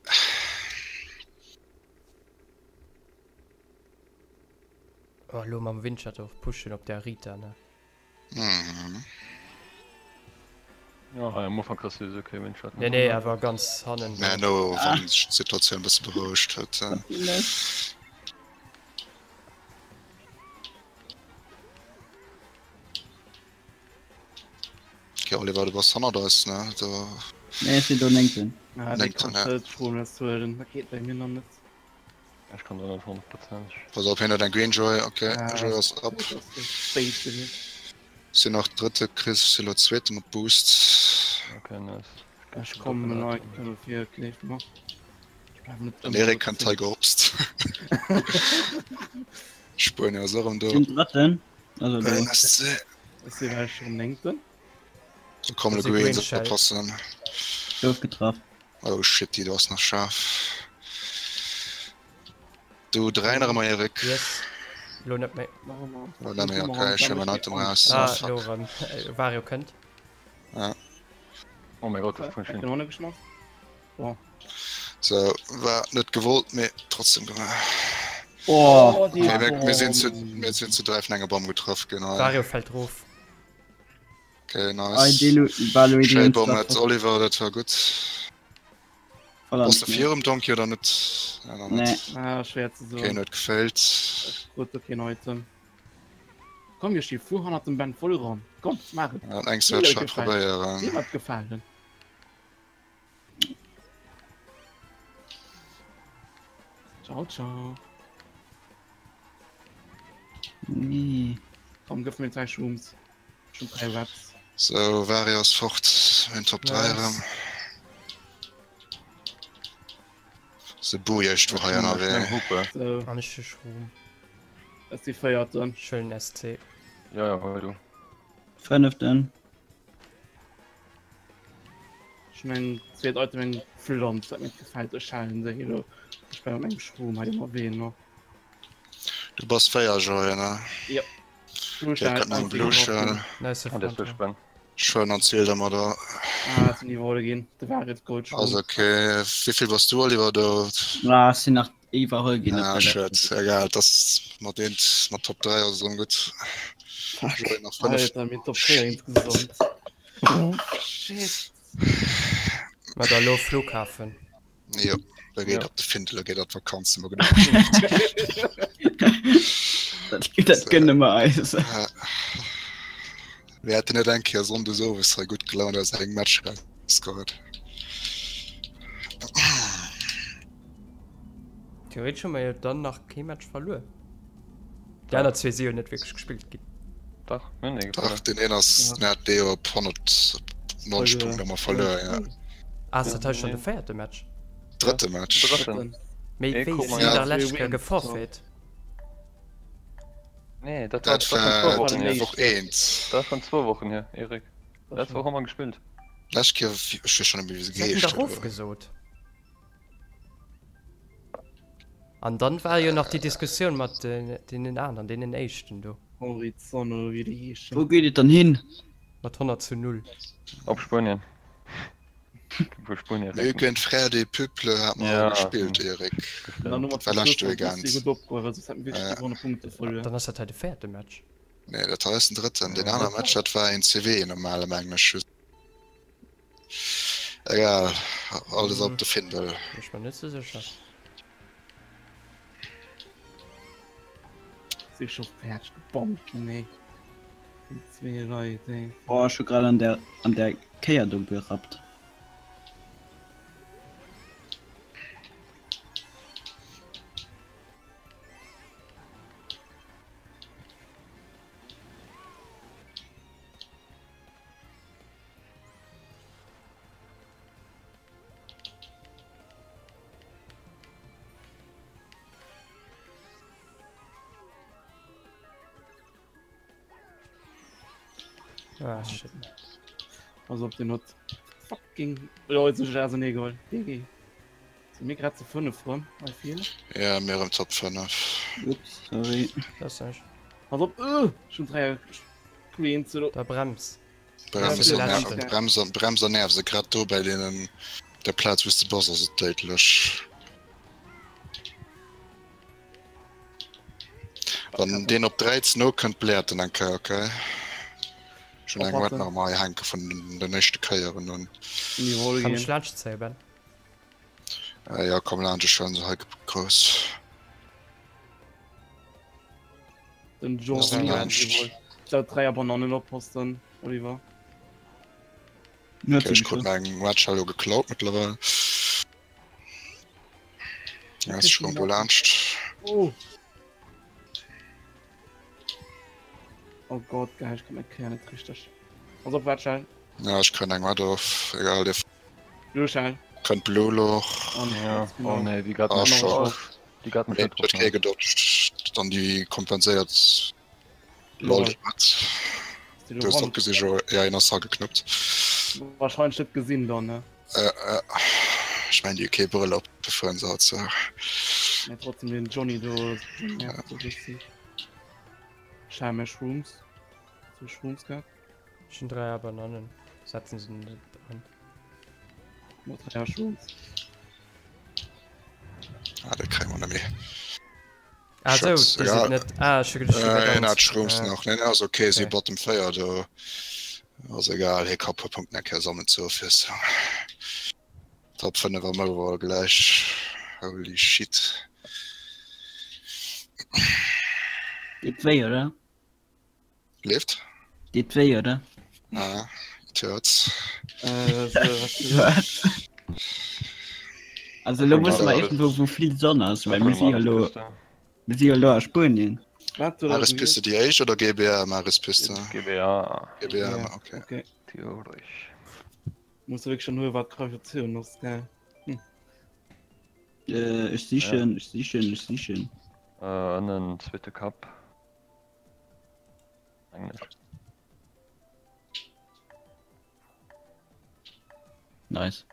[SPEAKER 1] Oh, elo mam Windschatten och pushen op der Rita, ne?
[SPEAKER 2] Mhm.
[SPEAKER 3] Ja, hei am Ufank kriss du sowieso kee Windschatten.
[SPEAKER 1] Nee, nee, awer ganz hannen.
[SPEAKER 2] Mä no, wann sech d'Situatioun e bësse berouegt huet. Okay, Oliver, du bass hannert eis, ne? Do.
[SPEAKER 5] Nee, ech sinn do 19.
[SPEAKER 4] Ah, dee
[SPEAKER 2] 19,
[SPEAKER 4] kann
[SPEAKER 2] ja.
[SPEAKER 4] net Schwulen huelen, dat geet bei mir nach net.
[SPEAKER 3] Ech kann do net honnertprozenteg.
[SPEAKER 2] Pass op, hien huet eng Green Joy, ok, Joy ass up. Sinn nach Drëtte, Chris, si lo Zweete mat Boost.
[SPEAKER 3] Ok, nice.
[SPEAKER 4] Ech kommen hei kënne fir gleef mer.
[SPEAKER 2] Den Erik kënnt hei gehopst. Spuenier ass och erëm do.
[SPEAKER 5] Sinn Drëtten, also do.
[SPEAKER 2] SC.
[SPEAKER 4] Ech si well schon Néngten.
[SPEAKER 2] Do kommen de Greens oppassen.
[SPEAKER 5] Gouf getraff.
[SPEAKER 2] Oh shit, déi do ass nach schaarf. Du dräi nach ëmmer, Erik.
[SPEAKER 1] Yes. Lo net méi.
[SPEAKER 2] Lo net méi, okay. Ech huele mäin Item raus.
[SPEAKER 1] Ah, lo erëm. Wario kënnt.
[SPEAKER 2] Ja.
[SPEAKER 3] Oh mein Gott, das ist schön.
[SPEAKER 2] So, war net gewollt, mee trotzdem gemaach.
[SPEAKER 5] Oh,
[SPEAKER 2] okay, mir, mir sinn zu, mir sinn zu dräi vun enger Bom getraff ginn.
[SPEAKER 1] Wario fällt rof.
[SPEAKER 2] Okay, nice. Schéi Bomm mat Oliver, dat war gutt. Bass de virum Donkey oder net? Ja, nach net.
[SPEAKER 4] Nee. Ah, schwer ze soen.
[SPEAKER 2] Keen huet gefailt.
[SPEAKER 4] Ech krut do keen Item. Komm Yoshi, fuer hannert dem Ben voll ran. Komm, maach et.
[SPEAKER 2] Ja, eng Search hei probéieren.
[SPEAKER 4] Deem hat gefalen. Ciao, ciao.
[SPEAKER 5] Nee.
[SPEAKER 4] Komm, gëff mir 2 Shrooms. Ech hun 3 Webs.
[SPEAKER 2] Sou, Vario ass fort, mir hunn Top 3 erëm. Se Booyah wor hei ënnerwee.
[SPEAKER 1] An ech hu Shroom.
[SPEAKER 4] Ech si véierten.
[SPEAKER 1] Schönen SC.
[SPEAKER 3] Jo, jo, hol du.
[SPEAKER 5] Fënneften.
[SPEAKER 4] Ech hun eng zweet Item, eng Flanz, wat mir gefält. Ech halen se elo. Ech war mat mengem Shroom hei ënnerwee, ne.
[SPEAKER 2] Du bass 4, Joy, ne?
[SPEAKER 4] Jo.
[SPEAKER 2] Schon an Ziel da mat der.
[SPEAKER 4] Ah, sinn iwwerholl ginn. De war et Gold
[SPEAKER 2] schon. Ass okay. Wéivill bass du Oliver do?
[SPEAKER 5] Ah, ech sinn nach iwwerholl ginn.
[SPEAKER 2] Ah, schued. Egal, das mat eent mat Top 3 ass erëm gutt.
[SPEAKER 5] Fuck.
[SPEAKER 2] Nach 5.
[SPEAKER 4] Alter, mir Top 4 insgesamt. Oh, shit.
[SPEAKER 1] Ma da lo Flughafen.
[SPEAKER 2] Jo, da geet op de Findel, da geet an d'Vakanz, hu mer geduecht.
[SPEAKER 5] Dat, dat gënne mer eis.
[SPEAKER 2] Mir hätten net eng Kéier Sonndes owes hei gutt gelaunt aus engem Match rausgeholt.
[SPEAKER 1] Theoretesch hu mer jo dann nach kee Match verluer. Déi aner zwee si jo net wierklech gespillt ginn.
[SPEAKER 3] Dach, mir hunn ee
[SPEAKER 2] Dach,
[SPEAKER 3] verluer.
[SPEAKER 2] deen een ass, den hat dee op 190 Punkten hu mer verluer, ja.
[SPEAKER 1] Ah, ass dat hei schonn de véierte Match?
[SPEAKER 2] Drëtte Match.
[SPEAKER 3] Drëtten.
[SPEAKER 1] Mee
[SPEAKER 3] Ee
[SPEAKER 1] wéi
[SPEAKER 3] krut mer
[SPEAKER 1] si
[SPEAKER 3] jo.
[SPEAKER 1] dach lescht Kéier geforfait.
[SPEAKER 3] Nee, dat war
[SPEAKER 2] Dat
[SPEAKER 3] dat war schonn zwou
[SPEAKER 2] war
[SPEAKER 3] Wochen hier.
[SPEAKER 2] Woch 1.
[SPEAKER 3] Dat ass schonn zwou Wochen hier, Eric. Lescht Woch hu mer gespillt.
[SPEAKER 2] Lescht Kéier, ech weess schonn net méi wéi se
[SPEAKER 1] Si haten
[SPEAKER 2] geheescht
[SPEAKER 1] dach
[SPEAKER 2] huet, awer.
[SPEAKER 1] ofgesot. An dann war jo nach déi Diskussioun mat deenen aneren, deenen éischten do.
[SPEAKER 4] Horizon oder wéi déi heeschen.
[SPEAKER 5] Wou geet et dann hin?
[SPEAKER 1] Mat 100 zu 0.
[SPEAKER 3] Op Spuenien. Wou Spuenien
[SPEAKER 2] Mir hu géint Frères des Peuples hat mer
[SPEAKER 3] Ja.
[SPEAKER 2] gespillt, Eric.
[SPEAKER 4] Dann hu mer
[SPEAKER 2] Dat war leschte Weekend.
[SPEAKER 4] gutt opgeholl, well soss hätte mir wierklech gewonne Punkte verluer.
[SPEAKER 1] Dann ass dat hei de véierte Match.
[SPEAKER 2] Nee, dat hei ass den drëtten. Deen anere Match, dat war een CW, een normale mengen ech just. Egal, alles op de Findel.
[SPEAKER 1] Bin ech mer net sou sécher.
[SPEAKER 4] Si scho fäerdeg gebommt ginn, ey. Déi zwee Leit, ey.
[SPEAKER 5] Boah, ech hu grad an der an der Kéier do gerappt.
[SPEAKER 1] Ah, shit.
[SPEAKER 4] Pass op, den huet fucking. Jo, jetzt hunn ech ausernee geholl. GG. Si mir grad zu 5 rëm bei vill?
[SPEAKER 2] Ja, mir rëm Top 5.
[SPEAKER 5] Ups, sorry.
[SPEAKER 1] Das ist nicht.
[SPEAKER 4] Pass op, uh, schon 3 Queen zu.
[SPEAKER 1] Da brems.
[SPEAKER 2] Brems an Nerven, Brems an, Brems an Nerven, grad do bei deenen, der Plaz wou s de bass ass et déidlech. Wann deen op 13 nokënnt, bläert en eng Kéier, okay? Ech hunn eng Wett nach ëmmer hei hänke vun den éischte Kéieren un.
[SPEAKER 1] Kann ech laanscht zéien, Ben?
[SPEAKER 2] Jo, komm laanscht, ech huelen se hei grouss.
[SPEAKER 4] Den John Laut 3 Bananen opposten, Oliver.
[SPEAKER 2] Okay, ich krut meng Red Shell geklaut mittlerweile. Ja, ist schon irgendwo laanscht.
[SPEAKER 4] Oh. Oh Gott, geil, ich kann mein Kéier net richteg. Pass op, waart schnell.
[SPEAKER 2] Ja, ech kréien eng mat of. Egal, dir
[SPEAKER 4] Blue schnell.
[SPEAKER 2] kënnt Blue lo.
[SPEAKER 4] Oh, nee,
[SPEAKER 3] Ja, oh nee, déi gaat
[SPEAKER 2] Ah,
[SPEAKER 3] mech
[SPEAKER 2] scho.
[SPEAKER 3] déi gaat mech
[SPEAKER 2] Nee,
[SPEAKER 3] net
[SPEAKER 2] huet
[SPEAKER 3] drop.
[SPEAKER 2] kee gedodged. Dann déi kompenséiert. Lol, déi mat. Du hues och gesi jo, ja, een ass ageknuppt.
[SPEAKER 4] Wahrscheinlech net gesinn dann, ne?
[SPEAKER 2] Äh, äh, ech mengen, déi hu kee Brëll op, befueren se haut sou.
[SPEAKER 4] Mee trotzdem den Johnny do nervt e bëssi. Schau mir Shrooms. Zu Shrooms gehabt.
[SPEAKER 1] Ech hunn 3 Bananen. Setzen se net an.
[SPEAKER 4] Mat 3 Shrooms.
[SPEAKER 2] Ah, dat kréie mer net méi.
[SPEAKER 1] Ah, sou,
[SPEAKER 2] Schatz,
[SPEAKER 1] déi
[SPEAKER 2] egal.
[SPEAKER 1] sinn net. Ah, ech hu geduecht, déi
[SPEAKER 2] Äh,
[SPEAKER 1] wär
[SPEAKER 2] een hat
[SPEAKER 1] ganz.
[SPEAKER 2] Shrooms
[SPEAKER 1] Ah,
[SPEAKER 2] nach. Nee, nee, ass okay, si
[SPEAKER 1] okay.
[SPEAKER 2] bottom 4 do. Ass egal, hie ka puer Punkten eng Kéier sammeln zur Ofwiesslung. Top 5 am Overall gläich. Holy shit.
[SPEAKER 5] Deet wéi, oder?
[SPEAKER 2] Leeft?
[SPEAKER 5] Deet wéi, oder?
[SPEAKER 2] Ah, it hurts.
[SPEAKER 4] Äh, so, was du
[SPEAKER 5] Was? Also lo musse mer irgendwou wou vill Sonn ass, well mir si jo lo, mir si jo lo a Spuenien.
[SPEAKER 4] Wat du
[SPEAKER 2] Marispiste déi éischt oder GBA Marispiste?
[SPEAKER 3] GBA.
[SPEAKER 2] GBA, okay.
[SPEAKER 4] Okay.
[SPEAKER 3] Theoresch.
[SPEAKER 4] Muss du wierklech schon huelen, wat Gravitatioun ass, gell? Hm.
[SPEAKER 5] Äh, ech sichen, ech sichen, ech sichen.
[SPEAKER 3] Äh, ënnen zweete Kapp. Englesch.
[SPEAKER 5] Nice.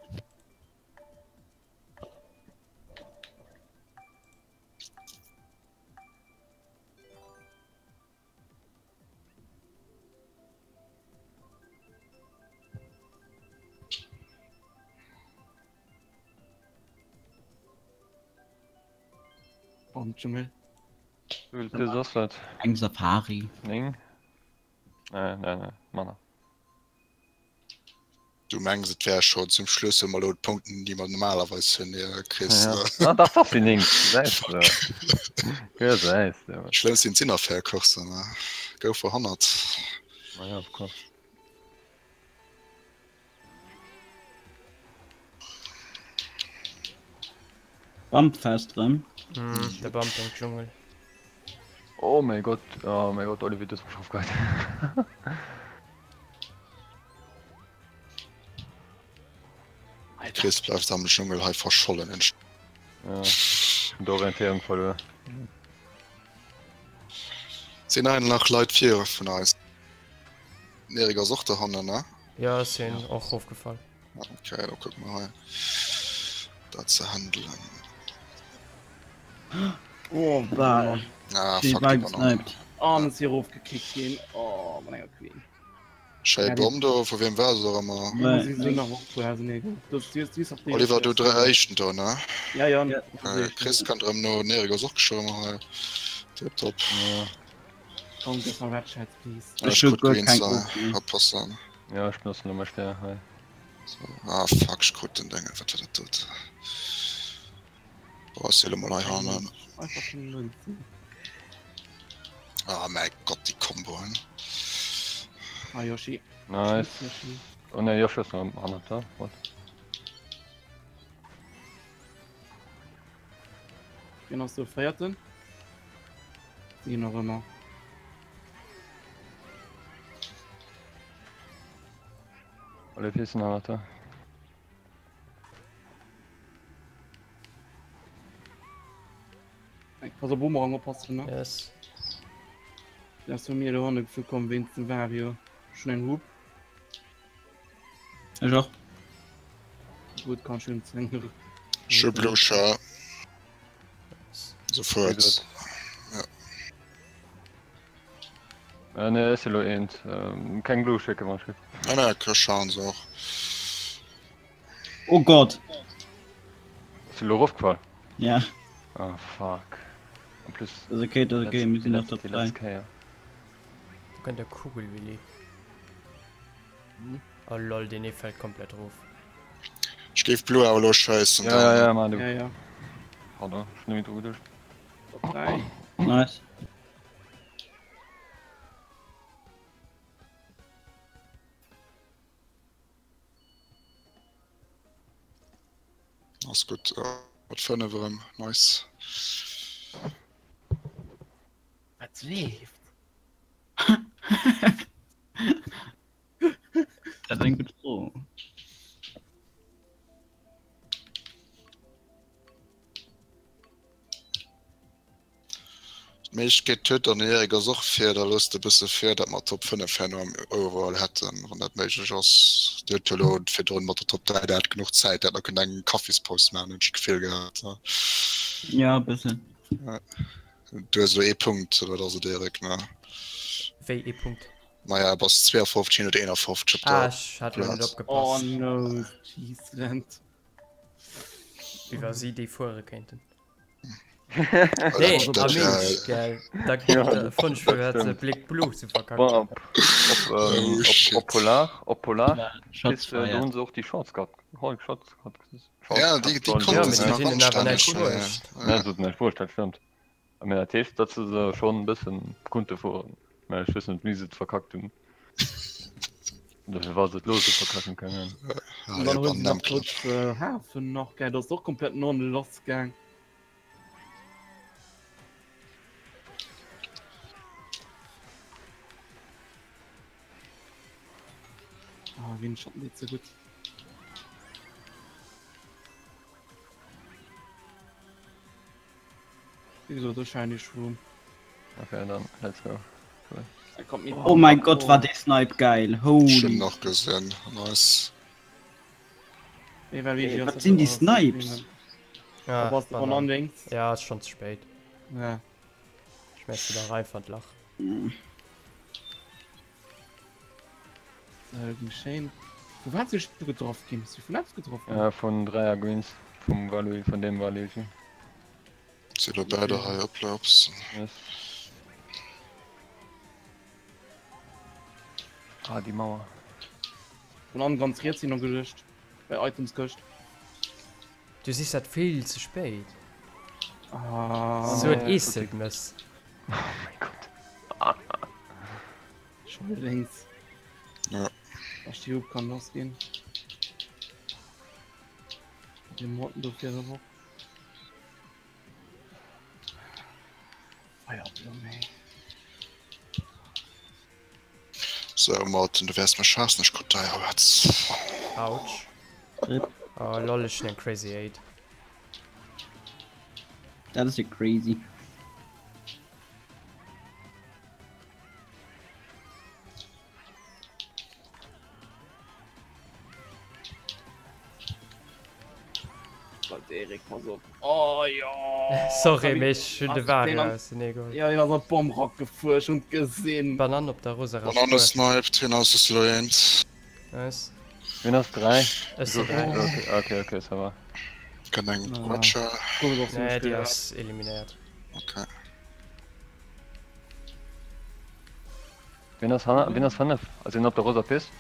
[SPEAKER 4] Am Dschungel.
[SPEAKER 3] Wéi vill ass dat?
[SPEAKER 5] Eng Safari.
[SPEAKER 3] 9? Nee, nee, nee, manner.
[SPEAKER 2] Du mengs et wär schon zum Schluss hu mer elo d'Punkten déi mer normalerweis hunn, jo Chris?
[SPEAKER 3] Ja. Ah, dach, dach, sinn 9. Gesäis de. Gesäis de.
[SPEAKER 2] Schlëmm sinn d'Sinnerfair-Coursen, ne? Go for 100.
[SPEAKER 3] Ma ja, of course.
[SPEAKER 5] Bumpfest rëm.
[SPEAKER 1] Mm, de Bump am Dschungel.
[SPEAKER 3] Oh mäi Gott, oh mäi Gott, Olivier, du hues mech ofgeheit.
[SPEAKER 2] Chris bleift am Dschungel hei verschollen.
[SPEAKER 3] Ja, d'Orientéierung verluer.
[SPEAKER 2] Sinn hei nach Leit vir vun eis? Den Erik ass och dohannen, ne?
[SPEAKER 1] Ja, ech sinn och rofgefall.
[SPEAKER 2] Okay, da kucke mer hei dat ze handelen.
[SPEAKER 4] Oh,
[SPEAKER 5] Bah.
[SPEAKER 2] Ah,
[SPEAKER 5] Déi
[SPEAKER 2] fuck,
[SPEAKER 5] war
[SPEAKER 2] déi Banann.
[SPEAKER 5] gesniped.
[SPEAKER 4] Oh, an ass hier rofgekickt ginn. Oh, mat enger Queen.
[SPEAKER 2] Schéi
[SPEAKER 4] Ja, die-
[SPEAKER 2] Bomm do, vu wiem war se och ëmmer?
[SPEAKER 5] Nee.
[SPEAKER 4] Si sinn nach och zu nee, das, die, die ist auf die
[SPEAKER 2] Oliver, du dre éischten do, ne?
[SPEAKER 4] Ja, ja.
[SPEAKER 5] Ja.
[SPEAKER 2] Äh, Chris kann drëm no, den Erik ass och geschwommen hei. Tipptopp.
[SPEAKER 3] Ja.
[SPEAKER 4] Komm, gib mal Red Chat, please.
[SPEAKER 2] Ja,
[SPEAKER 5] Ech
[SPEAKER 2] ech
[SPEAKER 5] hu
[SPEAKER 2] krut
[SPEAKER 5] guer
[SPEAKER 2] Greens
[SPEAKER 5] keng
[SPEAKER 2] da,
[SPEAKER 5] Ulti.
[SPEAKER 2] oppassen.
[SPEAKER 3] Ja, ech benotzen elo mei Stär hei.
[SPEAKER 2] So. Ah, fuck, ech krut den Déngen, wat war dat dot? Oh, ech elo mol hei hannen.
[SPEAKER 4] Einfach schon Münzen.
[SPEAKER 2] Ah, mäi Gott, déi Komboen.
[SPEAKER 4] Ah, Yoshi.
[SPEAKER 3] Nice.
[SPEAKER 4] Yoshi.
[SPEAKER 3] Oh ne, Yoshi ass nach hannert da. What?
[SPEAKER 4] Wien ass do Véierten? Si nach ëmmer.
[SPEAKER 3] Alle vier sinn hannert da.
[SPEAKER 4] Pass op Boomerang oppassen, ne?
[SPEAKER 1] Yes.
[SPEAKER 4] Der ass vu mir do hanne gefu komm wéinst dem Vario. Schon eng Hup.
[SPEAKER 5] Ech och.
[SPEAKER 4] Gutt, kann schön zéng.
[SPEAKER 2] Je blusche. Sofort.
[SPEAKER 3] Ja. Äh, ne, ech si lo eent. Ähm, keng Blue schécke wann ech
[SPEAKER 2] Nein, nein, schauen se och.
[SPEAKER 5] Oh Gott!
[SPEAKER 3] Ass du lo erofgefall?
[SPEAKER 5] Ja.
[SPEAKER 3] Ah, fuck. En plus.
[SPEAKER 5] Das ist okay, das ist okay, mir sinn nach Top
[SPEAKER 3] 3.
[SPEAKER 5] 3.
[SPEAKER 3] Kéier.
[SPEAKER 1] Du kënnt der Kugelwilli. Oh lol, deen ee fällt komplett erof.
[SPEAKER 2] Ech géif Blue awer elo schéissen.
[SPEAKER 3] Ja, ja, ja, man, du.
[SPEAKER 4] Ja, ja.
[SPEAKER 3] Pardon, ech hun net méi dru geduecht.
[SPEAKER 4] Top 3.
[SPEAKER 5] Nice.
[SPEAKER 2] Ass gutt. Mat 5 erëm. Nice.
[SPEAKER 4] Leeft.
[SPEAKER 5] Dat ass eng gutt Fro.
[SPEAKER 2] Mee ech geet huet an Erik ass och fir, da loosst e bësse fir, dat mer Top 5 herno am Overall hätten, wann dat méiglech ass. Dir hutt jo elo virdrun mat der Top 3, der hat genuch Zäit, der hätt nach kënnen eng Kaffispaus maachen, hunn ech d'Gefill gehat.
[SPEAKER 5] Ja, e bëssen.
[SPEAKER 2] Du hues elo ee Punkt, oder wat ass et, Erik, ne?
[SPEAKER 1] Wéi ee Punkt?
[SPEAKER 2] Maja, bass 52, hien huet 51 op
[SPEAKER 1] der Ah, ech hat elo net
[SPEAKER 2] Plaz.
[SPEAKER 1] opgepasst.
[SPEAKER 4] Oh no, Jeezland.
[SPEAKER 1] Wéi wa si déi fuere kéinten.
[SPEAKER 2] Dat,
[SPEAKER 1] Nee,
[SPEAKER 2] dat
[SPEAKER 1] am
[SPEAKER 2] wär,
[SPEAKER 1] Eescht, gell. Da
[SPEAKER 3] Ja,
[SPEAKER 1] da fond ech
[SPEAKER 3] dat
[SPEAKER 1] firwat se
[SPEAKER 3] stimmt.
[SPEAKER 1] Blick Blue ze verkacken.
[SPEAKER 3] Bon, op, op,
[SPEAKER 2] oh
[SPEAKER 3] ähm, op,
[SPEAKER 2] shit.
[SPEAKER 3] op Polar, op Polar,
[SPEAKER 5] Ja,
[SPEAKER 3] bis,
[SPEAKER 5] Shots
[SPEAKER 3] äh, do
[SPEAKER 5] fired.
[SPEAKER 3] hunn se och déi Shorts gehabt. Hol, Shots gehabt.
[SPEAKER 2] Ja, déi, déi
[SPEAKER 1] Ja,
[SPEAKER 2] konnte
[SPEAKER 1] mee
[SPEAKER 2] se
[SPEAKER 1] dat
[SPEAKER 2] nach
[SPEAKER 1] huet hinnen awer
[SPEAKER 2] anstänneg.
[SPEAKER 1] näischt
[SPEAKER 2] Ja,
[SPEAKER 1] bruecht.
[SPEAKER 2] ja.
[SPEAKER 3] Ne, dat huet näischt bruecht, dat stëmmt. Mee dat heescht, datt se se schonn e bëssen konnte fueren. Mä ech weess net, wéi se et verkackt hunn. Oder firwat se et elo esou verkacken kënnen.
[SPEAKER 2] Ja,
[SPEAKER 4] An dann
[SPEAKER 2] ja,
[SPEAKER 4] hunn se nach
[SPEAKER 2] Emblem.
[SPEAKER 4] kurz äh, Hafen nach, gell, dat ass och komplett non lass gaang. Ah, wien schatten déi ze gutt. Wéi gesot, do shiny Shroom.
[SPEAKER 3] Okay, dann let's go. Cool.
[SPEAKER 4] Da kommt mir
[SPEAKER 5] Oh mein Gott, war dee Snipe geil.
[SPEAKER 2] Schon
[SPEAKER 5] Holy.
[SPEAKER 2] nach gesehen. Nice.
[SPEAKER 4] Nee, well wéi
[SPEAKER 5] Ey, wat sinn déi Snipes?
[SPEAKER 1] Ja,
[SPEAKER 4] Was du von
[SPEAKER 1] Banane.
[SPEAKER 4] anwinks?
[SPEAKER 1] Ja, ass schon ze spéit.
[SPEAKER 4] Ja.
[SPEAKER 1] Schmäss du da rein van d'Lach.
[SPEAKER 4] Äh, ging schéin. Wo war du getroffen ginn? Bist du vun eppes getroffen ginn?
[SPEAKER 3] Äh, vun Dreier Greens, vum Valu, vun dem Valuigi.
[SPEAKER 2] Si lo beide hei op Laps.
[SPEAKER 3] Yes. Ah, déi Mauer.
[SPEAKER 4] Vun an ganz riets sinn geluecht. Bei Items Këscht.
[SPEAKER 1] Du sichs dat vill ze spéit.
[SPEAKER 4] Ah.
[SPEAKER 1] Sou et eesselt mëss.
[SPEAKER 3] Oh mein Gott.
[SPEAKER 4] Schon links.
[SPEAKER 2] Ja.
[SPEAKER 4] Ach, die Hub kann losgehen. Den Morten dofir awer. Feierblum, ey.
[SPEAKER 2] So, Martin, du wärs mech haassen, ech krut deier Wetz.
[SPEAKER 1] Autsch.
[SPEAKER 5] Rip.
[SPEAKER 1] Oh lol, ech hunn eng Crazy 8.
[SPEAKER 5] Dat ass jo crazy.
[SPEAKER 4] Erik, pass op. Oh jo!
[SPEAKER 1] Sorry, mee ech hunn de Wario aus den Eegeholl.
[SPEAKER 4] Jo, hien ass an d'Bomrack gefuer, ech hunn et gesinn.
[SPEAKER 1] Banann op der rosarer Spuer.
[SPEAKER 2] Bananne sniped, hien ass es elo eent.
[SPEAKER 1] Nice.
[SPEAKER 3] Wien ass 3?
[SPEAKER 1] Ech sinn 3.
[SPEAKER 3] Okay, okay, okay, ça va.
[SPEAKER 2] Kënnt eng Quetscher.
[SPEAKER 1] Nee, déi ass eliminéiert.
[SPEAKER 2] Okay.
[SPEAKER 3] Wien ass hanner, wien ass 5? Also hien op der rosa Pist?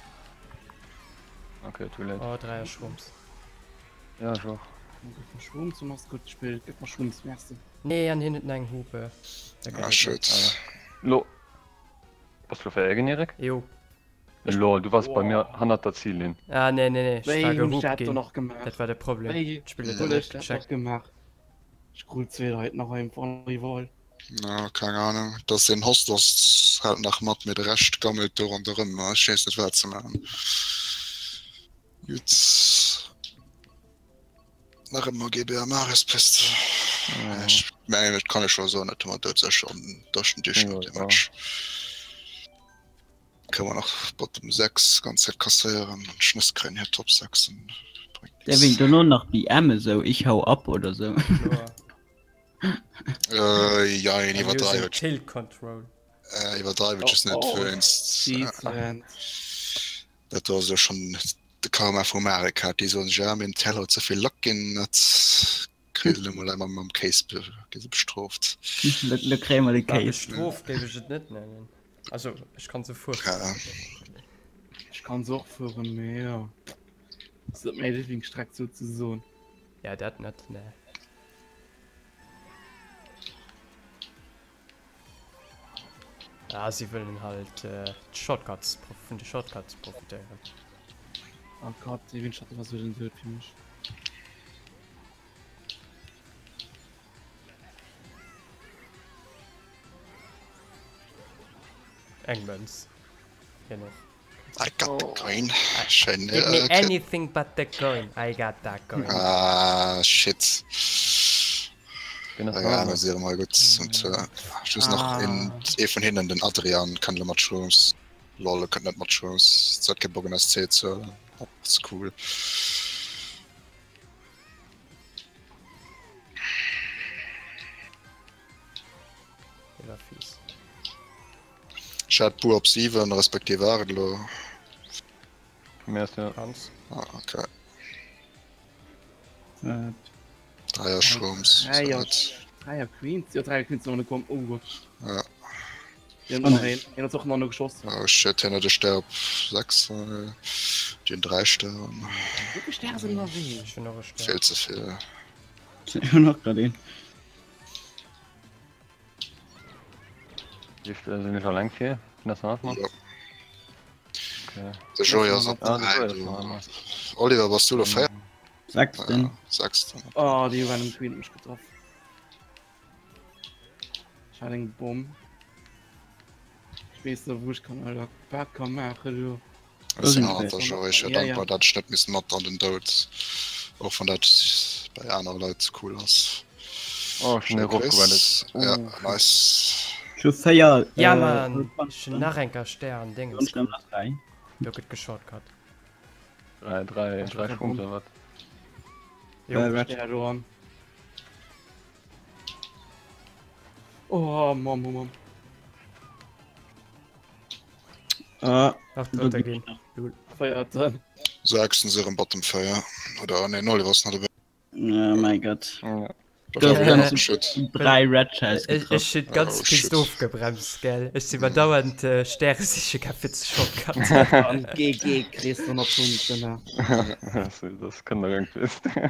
[SPEAKER 3] Okay, too late.
[SPEAKER 1] Oh, 3 Shrooms.
[SPEAKER 3] Ja, ech och.
[SPEAKER 4] Gëff mer Shrooms, du machst gutt Spill. Gëff mer Shrooms, merci.
[SPEAKER 1] Nee, an hien huet eng Hupe. Da
[SPEAKER 2] Ah,
[SPEAKER 1] gëtt et
[SPEAKER 2] shit.
[SPEAKER 3] Lo. Bass du fir ginn, Erik?
[SPEAKER 1] Jo.
[SPEAKER 3] Lol, du wars bei mir hannert der Zillinn.
[SPEAKER 1] Ah, nee, nee, nee, ech war
[SPEAKER 4] Wéi hunn ech
[SPEAKER 1] gehupt
[SPEAKER 4] dat do
[SPEAKER 1] ginn.
[SPEAKER 4] nach gemaach?
[SPEAKER 1] Dat war de Problem.
[SPEAKER 4] Wéi
[SPEAKER 1] D'Spill huet
[SPEAKER 4] hunn
[SPEAKER 1] dat net
[SPEAKER 4] ech dat nach
[SPEAKER 1] gecheckt.
[SPEAKER 4] gemaach? Ech krut zwee Leit nach einfach an Rival.
[SPEAKER 2] Ja, keng Ahnung. Dass den Host ass hält nach mat, mee de Rescht gammelt do ronderëm. Ech weess net wat ze maachen. Gutt. Nach ëmmer GBA Marispist. Ech mengen et kann ech scho soen, dat hu mer doudsécher an Dëschen Disch no dem Match. Kënne mer nach Bottom 6 ganz Zäit kasséieren an Schnëss kréien hir Top 6 an bréngt
[SPEAKER 5] Der
[SPEAKER 2] nix.
[SPEAKER 5] wéi dono nach BM esou, ich hau ab oder sou.
[SPEAKER 1] Kloer.
[SPEAKER 2] Äh, jein,
[SPEAKER 1] I'm using
[SPEAKER 2] iwwerdreiwe
[SPEAKER 1] Tilt Control.
[SPEAKER 2] äh, iwwerdreiwe
[SPEAKER 4] Oh,
[SPEAKER 2] just net
[SPEAKER 4] oh,
[SPEAKER 2] wéinst äh,
[SPEAKER 4] Decent.
[SPEAKER 2] dat do ass jo schonn de Karma vu Mario Kart. Déi soen sech, ah, mir hunn Teller huet ze vill Lack ginn, dat kritt elo mol einmal mam Case be gi se bestrooft.
[SPEAKER 5] Lo, lo kréie mer de
[SPEAKER 1] Bah,
[SPEAKER 5] Case.
[SPEAKER 1] bestrooft géif ech et net nennen. Also, ech kann se fueren.
[SPEAKER 2] Ja.
[SPEAKER 4] Ech kann se och fueren, mee jo. Ass net meng Lieblingsstreck souzesoen.
[SPEAKER 1] Ja, dat net, nee. Ah, si wëllen halt äh, d'Shortcuts vun de Shortcuts profitéieren.
[SPEAKER 4] Oh Gott, déi Windschatten war sou den Doud fir mech.
[SPEAKER 1] Eng Mënz. Hien och.
[SPEAKER 2] I got the coin. Schéin.
[SPEAKER 1] Give me anything but the coin. I got that coin.
[SPEAKER 2] Ah, shit. Ja, mir si emol gutt. Und äh, just nach een, ee vun hinnen, den Adrian, kann elo mat Shrooms. Lol, e kënnt net mat Shrooms. Se huet kee Bock en SC ze huelen. Dat ass cool.
[SPEAKER 1] Dee war fies.
[SPEAKER 2] Ech hat d'Buer op 7, respektiv 8 elo.
[SPEAKER 3] Mir ass ja.
[SPEAKER 1] Hans.
[SPEAKER 2] Ah, okay.
[SPEAKER 5] Äh,
[SPEAKER 2] Dreier Shrooms.
[SPEAKER 4] Dreier, Dreier Queens. Ja, Dreier Queens sind noch gekommen. Oh Gott.
[SPEAKER 2] Ja.
[SPEAKER 4] Hien hat noch een. Hien hat och nach geschoss.
[SPEAKER 2] Oh shit, hien huet e Stär op 6. Déi hunn 3 Stären.
[SPEAKER 4] Wéi vill Stäre sinn ënnerwee?
[SPEAKER 1] Ech hunn och e Stär.
[SPEAKER 2] Vill ze vill.
[SPEAKER 5] Ech hunn och grad een.
[SPEAKER 3] Sinn ech alleng vir? Sinn ass nach mat?
[SPEAKER 2] Ja.
[SPEAKER 3] Okay.
[SPEAKER 2] De Joey ass op
[SPEAKER 3] Ah, de
[SPEAKER 2] 3.
[SPEAKER 3] Joey ass nach ëmmer.
[SPEAKER 2] Oliver, bass du lo 4?
[SPEAKER 5] Sechsten.
[SPEAKER 2] Ja, sechsten.
[SPEAKER 4] Oh, déi random Queen huet mech getraff. Ech hat eng Bomm. Ech weess net, wou ech kann Alter wat kann maachen elo.
[SPEAKER 2] Ech sinn hannert der Joey. Ech wier
[SPEAKER 4] Ja, ja.
[SPEAKER 2] dankbar, dat ech net misst mat an den Doud. Och wann dat bei anere Leit cool ass.
[SPEAKER 3] Oh, ech hunn
[SPEAKER 2] Schéi
[SPEAKER 3] erofgewendet.
[SPEAKER 2] Chris. Ja,
[SPEAKER 3] Uh,
[SPEAKER 2] nice.
[SPEAKER 5] Ech hu 4.
[SPEAKER 1] Ja Mann! Ech hunn nach eng Kéier Stär an Déngens
[SPEAKER 5] Ech hunn nach 3.
[SPEAKER 1] Do gëtt geshortcut.
[SPEAKER 3] 3, 3, 3 Shrooms oder wat?
[SPEAKER 1] Jo.
[SPEAKER 5] Äh, Red.
[SPEAKER 4] Stär do an. Oh, Mann, oh Mann.
[SPEAKER 5] Ah,
[SPEAKER 1] Nach
[SPEAKER 5] do
[SPEAKER 1] drëtter
[SPEAKER 5] ginn
[SPEAKER 1] ginn.
[SPEAKER 5] nach.
[SPEAKER 1] Lul.
[SPEAKER 4] Feierten.
[SPEAKER 2] Sechsten si erëm Bottom 4. Oder nee, den Oliver ass nach dobäi.
[SPEAKER 5] Oh mein Gott.
[SPEAKER 3] Ja.
[SPEAKER 2] Da
[SPEAKER 5] Du hast
[SPEAKER 2] war
[SPEAKER 5] ganz
[SPEAKER 2] Shit.
[SPEAKER 5] drei Red Shells
[SPEAKER 1] Ech,
[SPEAKER 5] getroffen.
[SPEAKER 1] ech hunn ganz
[SPEAKER 2] Oh,
[SPEAKER 1] pist
[SPEAKER 2] shit.
[SPEAKER 1] ofgebremst, gell? Ech si mer dauernd äh, Stäre siche gaang fir ze shortcutten.
[SPEAKER 4] An GG kriss du nach Punkte, ne?
[SPEAKER 3] Das, das kann doch irgendwie.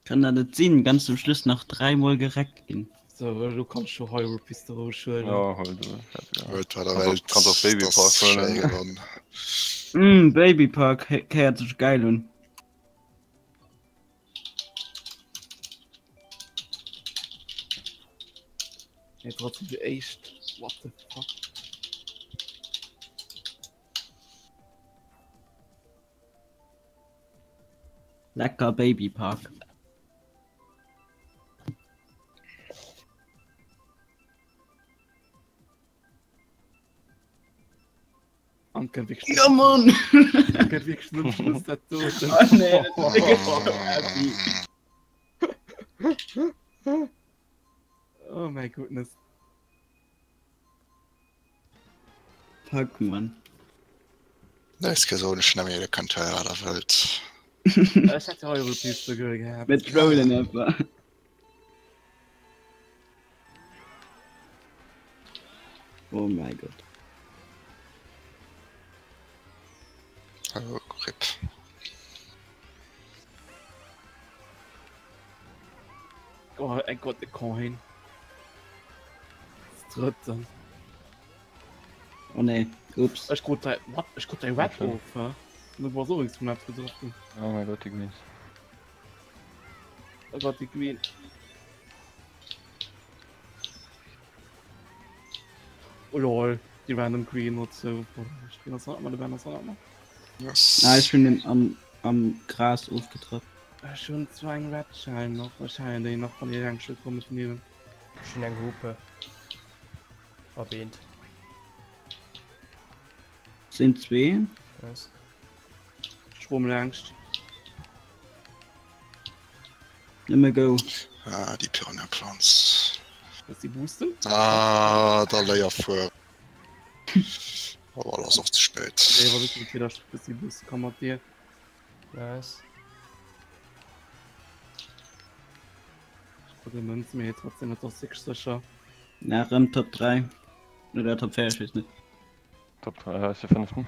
[SPEAKER 5] Kann dat net sinn, ganz zum Schluss nach dreimal gereckt ginn.
[SPEAKER 4] So, du kannst schon Hyrule Piste schuelen.
[SPEAKER 3] Ja, hol du. Ja.
[SPEAKER 2] Huet war der
[SPEAKER 3] Kannst
[SPEAKER 2] Welt.
[SPEAKER 3] och- kannst och Baby
[SPEAKER 2] das
[SPEAKER 3] Park
[SPEAKER 2] schéi
[SPEAKER 3] huelen.
[SPEAKER 2] gewonnen.
[SPEAKER 5] Mm, Baby Park héiert sech geil un.
[SPEAKER 4] Nee, trotzdem die echt. What the fuck?
[SPEAKER 5] Lecker Baby Park.
[SPEAKER 4] An kënnt wierklech
[SPEAKER 5] Ja Mann!
[SPEAKER 4] kënnt wierklech zum Schluss dat do.
[SPEAKER 5] Oh nee, dat ass wierklech so happy.
[SPEAKER 4] Oh my goodness.
[SPEAKER 5] Fuck man.
[SPEAKER 2] Nees ke soen ech nemmi de kënnt hei wat der wëllt.
[SPEAKER 4] Ech hätt Hyrule Piste gehabt.
[SPEAKER 5] Mir trollen einfach. Oh mein Gott.
[SPEAKER 2] Oh, RIP.
[SPEAKER 4] Oh, I got the coin. Das drëtten.
[SPEAKER 5] Oh nee, ups.
[SPEAKER 4] Ech krut dei, what? Ech krut dei Red of, hä? Du war so vum Netz getroffen.
[SPEAKER 3] Oh mein Gott, die Greens.
[SPEAKER 4] Oh Gott, die Green. Oh lol, die random Green und so. Ich bin das noch mal, die das noch mal.
[SPEAKER 2] Yes.
[SPEAKER 5] Ah, ech hunn den am, am Gras ofgetraff.
[SPEAKER 4] Ech hunn zwar eng Red Shell nach, wahrscheinlich nach von ihr Langstück komme ich nehmen.
[SPEAKER 1] Ech hunn eng Hupe. Op eent.
[SPEAKER 5] Sinn zwee.
[SPEAKER 1] Nice.
[SPEAKER 4] Schwumm laangscht.
[SPEAKER 5] Nëmme go.
[SPEAKER 2] Ah, déi Piranha Plants.
[SPEAKER 4] Lass die boosten.
[SPEAKER 2] Ah, da léier fuer. Aber ass och ze spéit.
[SPEAKER 4] Nee, war wirklich okay, dass bis die boosten kann mat dir.
[SPEAKER 1] Nice.
[SPEAKER 4] Ich krut Münz, mee trotzdem net ass wirklich sicher.
[SPEAKER 5] Na, rëm Top 3. Oder Top 4, ech weess net.
[SPEAKER 3] Top 3, ja, ist der fünften.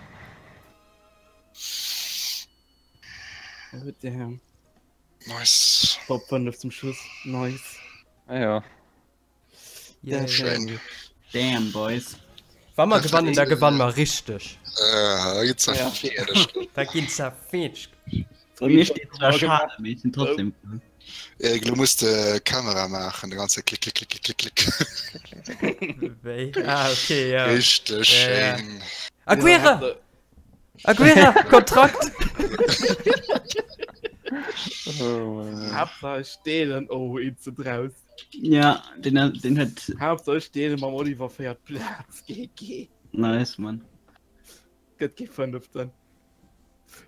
[SPEAKER 4] Huet der Herr.
[SPEAKER 2] Nice.
[SPEAKER 4] Top 5 zum Schluss. Nice.
[SPEAKER 3] Ah ja.
[SPEAKER 1] Yeah.
[SPEAKER 2] Schön.
[SPEAKER 5] Damn, Boys.
[SPEAKER 1] Wa mer gewannen, da gewanne mer richteg.
[SPEAKER 2] Äh, da gibt's
[SPEAKER 4] Ja.
[SPEAKER 2] ja.
[SPEAKER 1] Da ginn zerfeetscht.
[SPEAKER 5] Bei mir steet zwar schade, mee ech sinn trotzdem cool.
[SPEAKER 2] Erik, lo muss de Kamera maachen, de ganze Klick, Klick, Klick, Klick, Klick,
[SPEAKER 1] Klick. Wéi? Ah, okay, ja.
[SPEAKER 2] Richteg
[SPEAKER 1] Ja, ja.
[SPEAKER 2] schéin.
[SPEAKER 1] Aguera! Aguera! Kontrakt!
[SPEAKER 4] Haaptsaach ech deelen, oh, een ze draus.
[SPEAKER 5] Ja, den, den huet.
[SPEAKER 4] Haaptsaach ech deelen mam Oliver véiert Plaz, GG.
[SPEAKER 5] Nice, Mann.
[SPEAKER 4] Gëtt kee fënneften.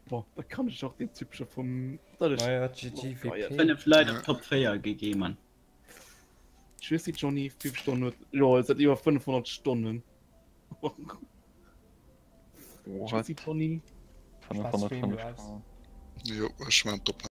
[SPEAKER 4] Bon, da kann ech och den Typ scho vum. Dat ech.
[SPEAKER 1] Naja, GGWP.
[SPEAKER 5] 5 Leit op Top 4 GG Mann.
[SPEAKER 4] Tschüssi Johnny, 5 Stonnen huet. Jo, et seit iwwer 500 Stonnen.
[SPEAKER 3] What?
[SPEAKER 4] Tschüssi Johnny.
[SPEAKER 3] 505
[SPEAKER 2] Jo, ech man d'Opnam.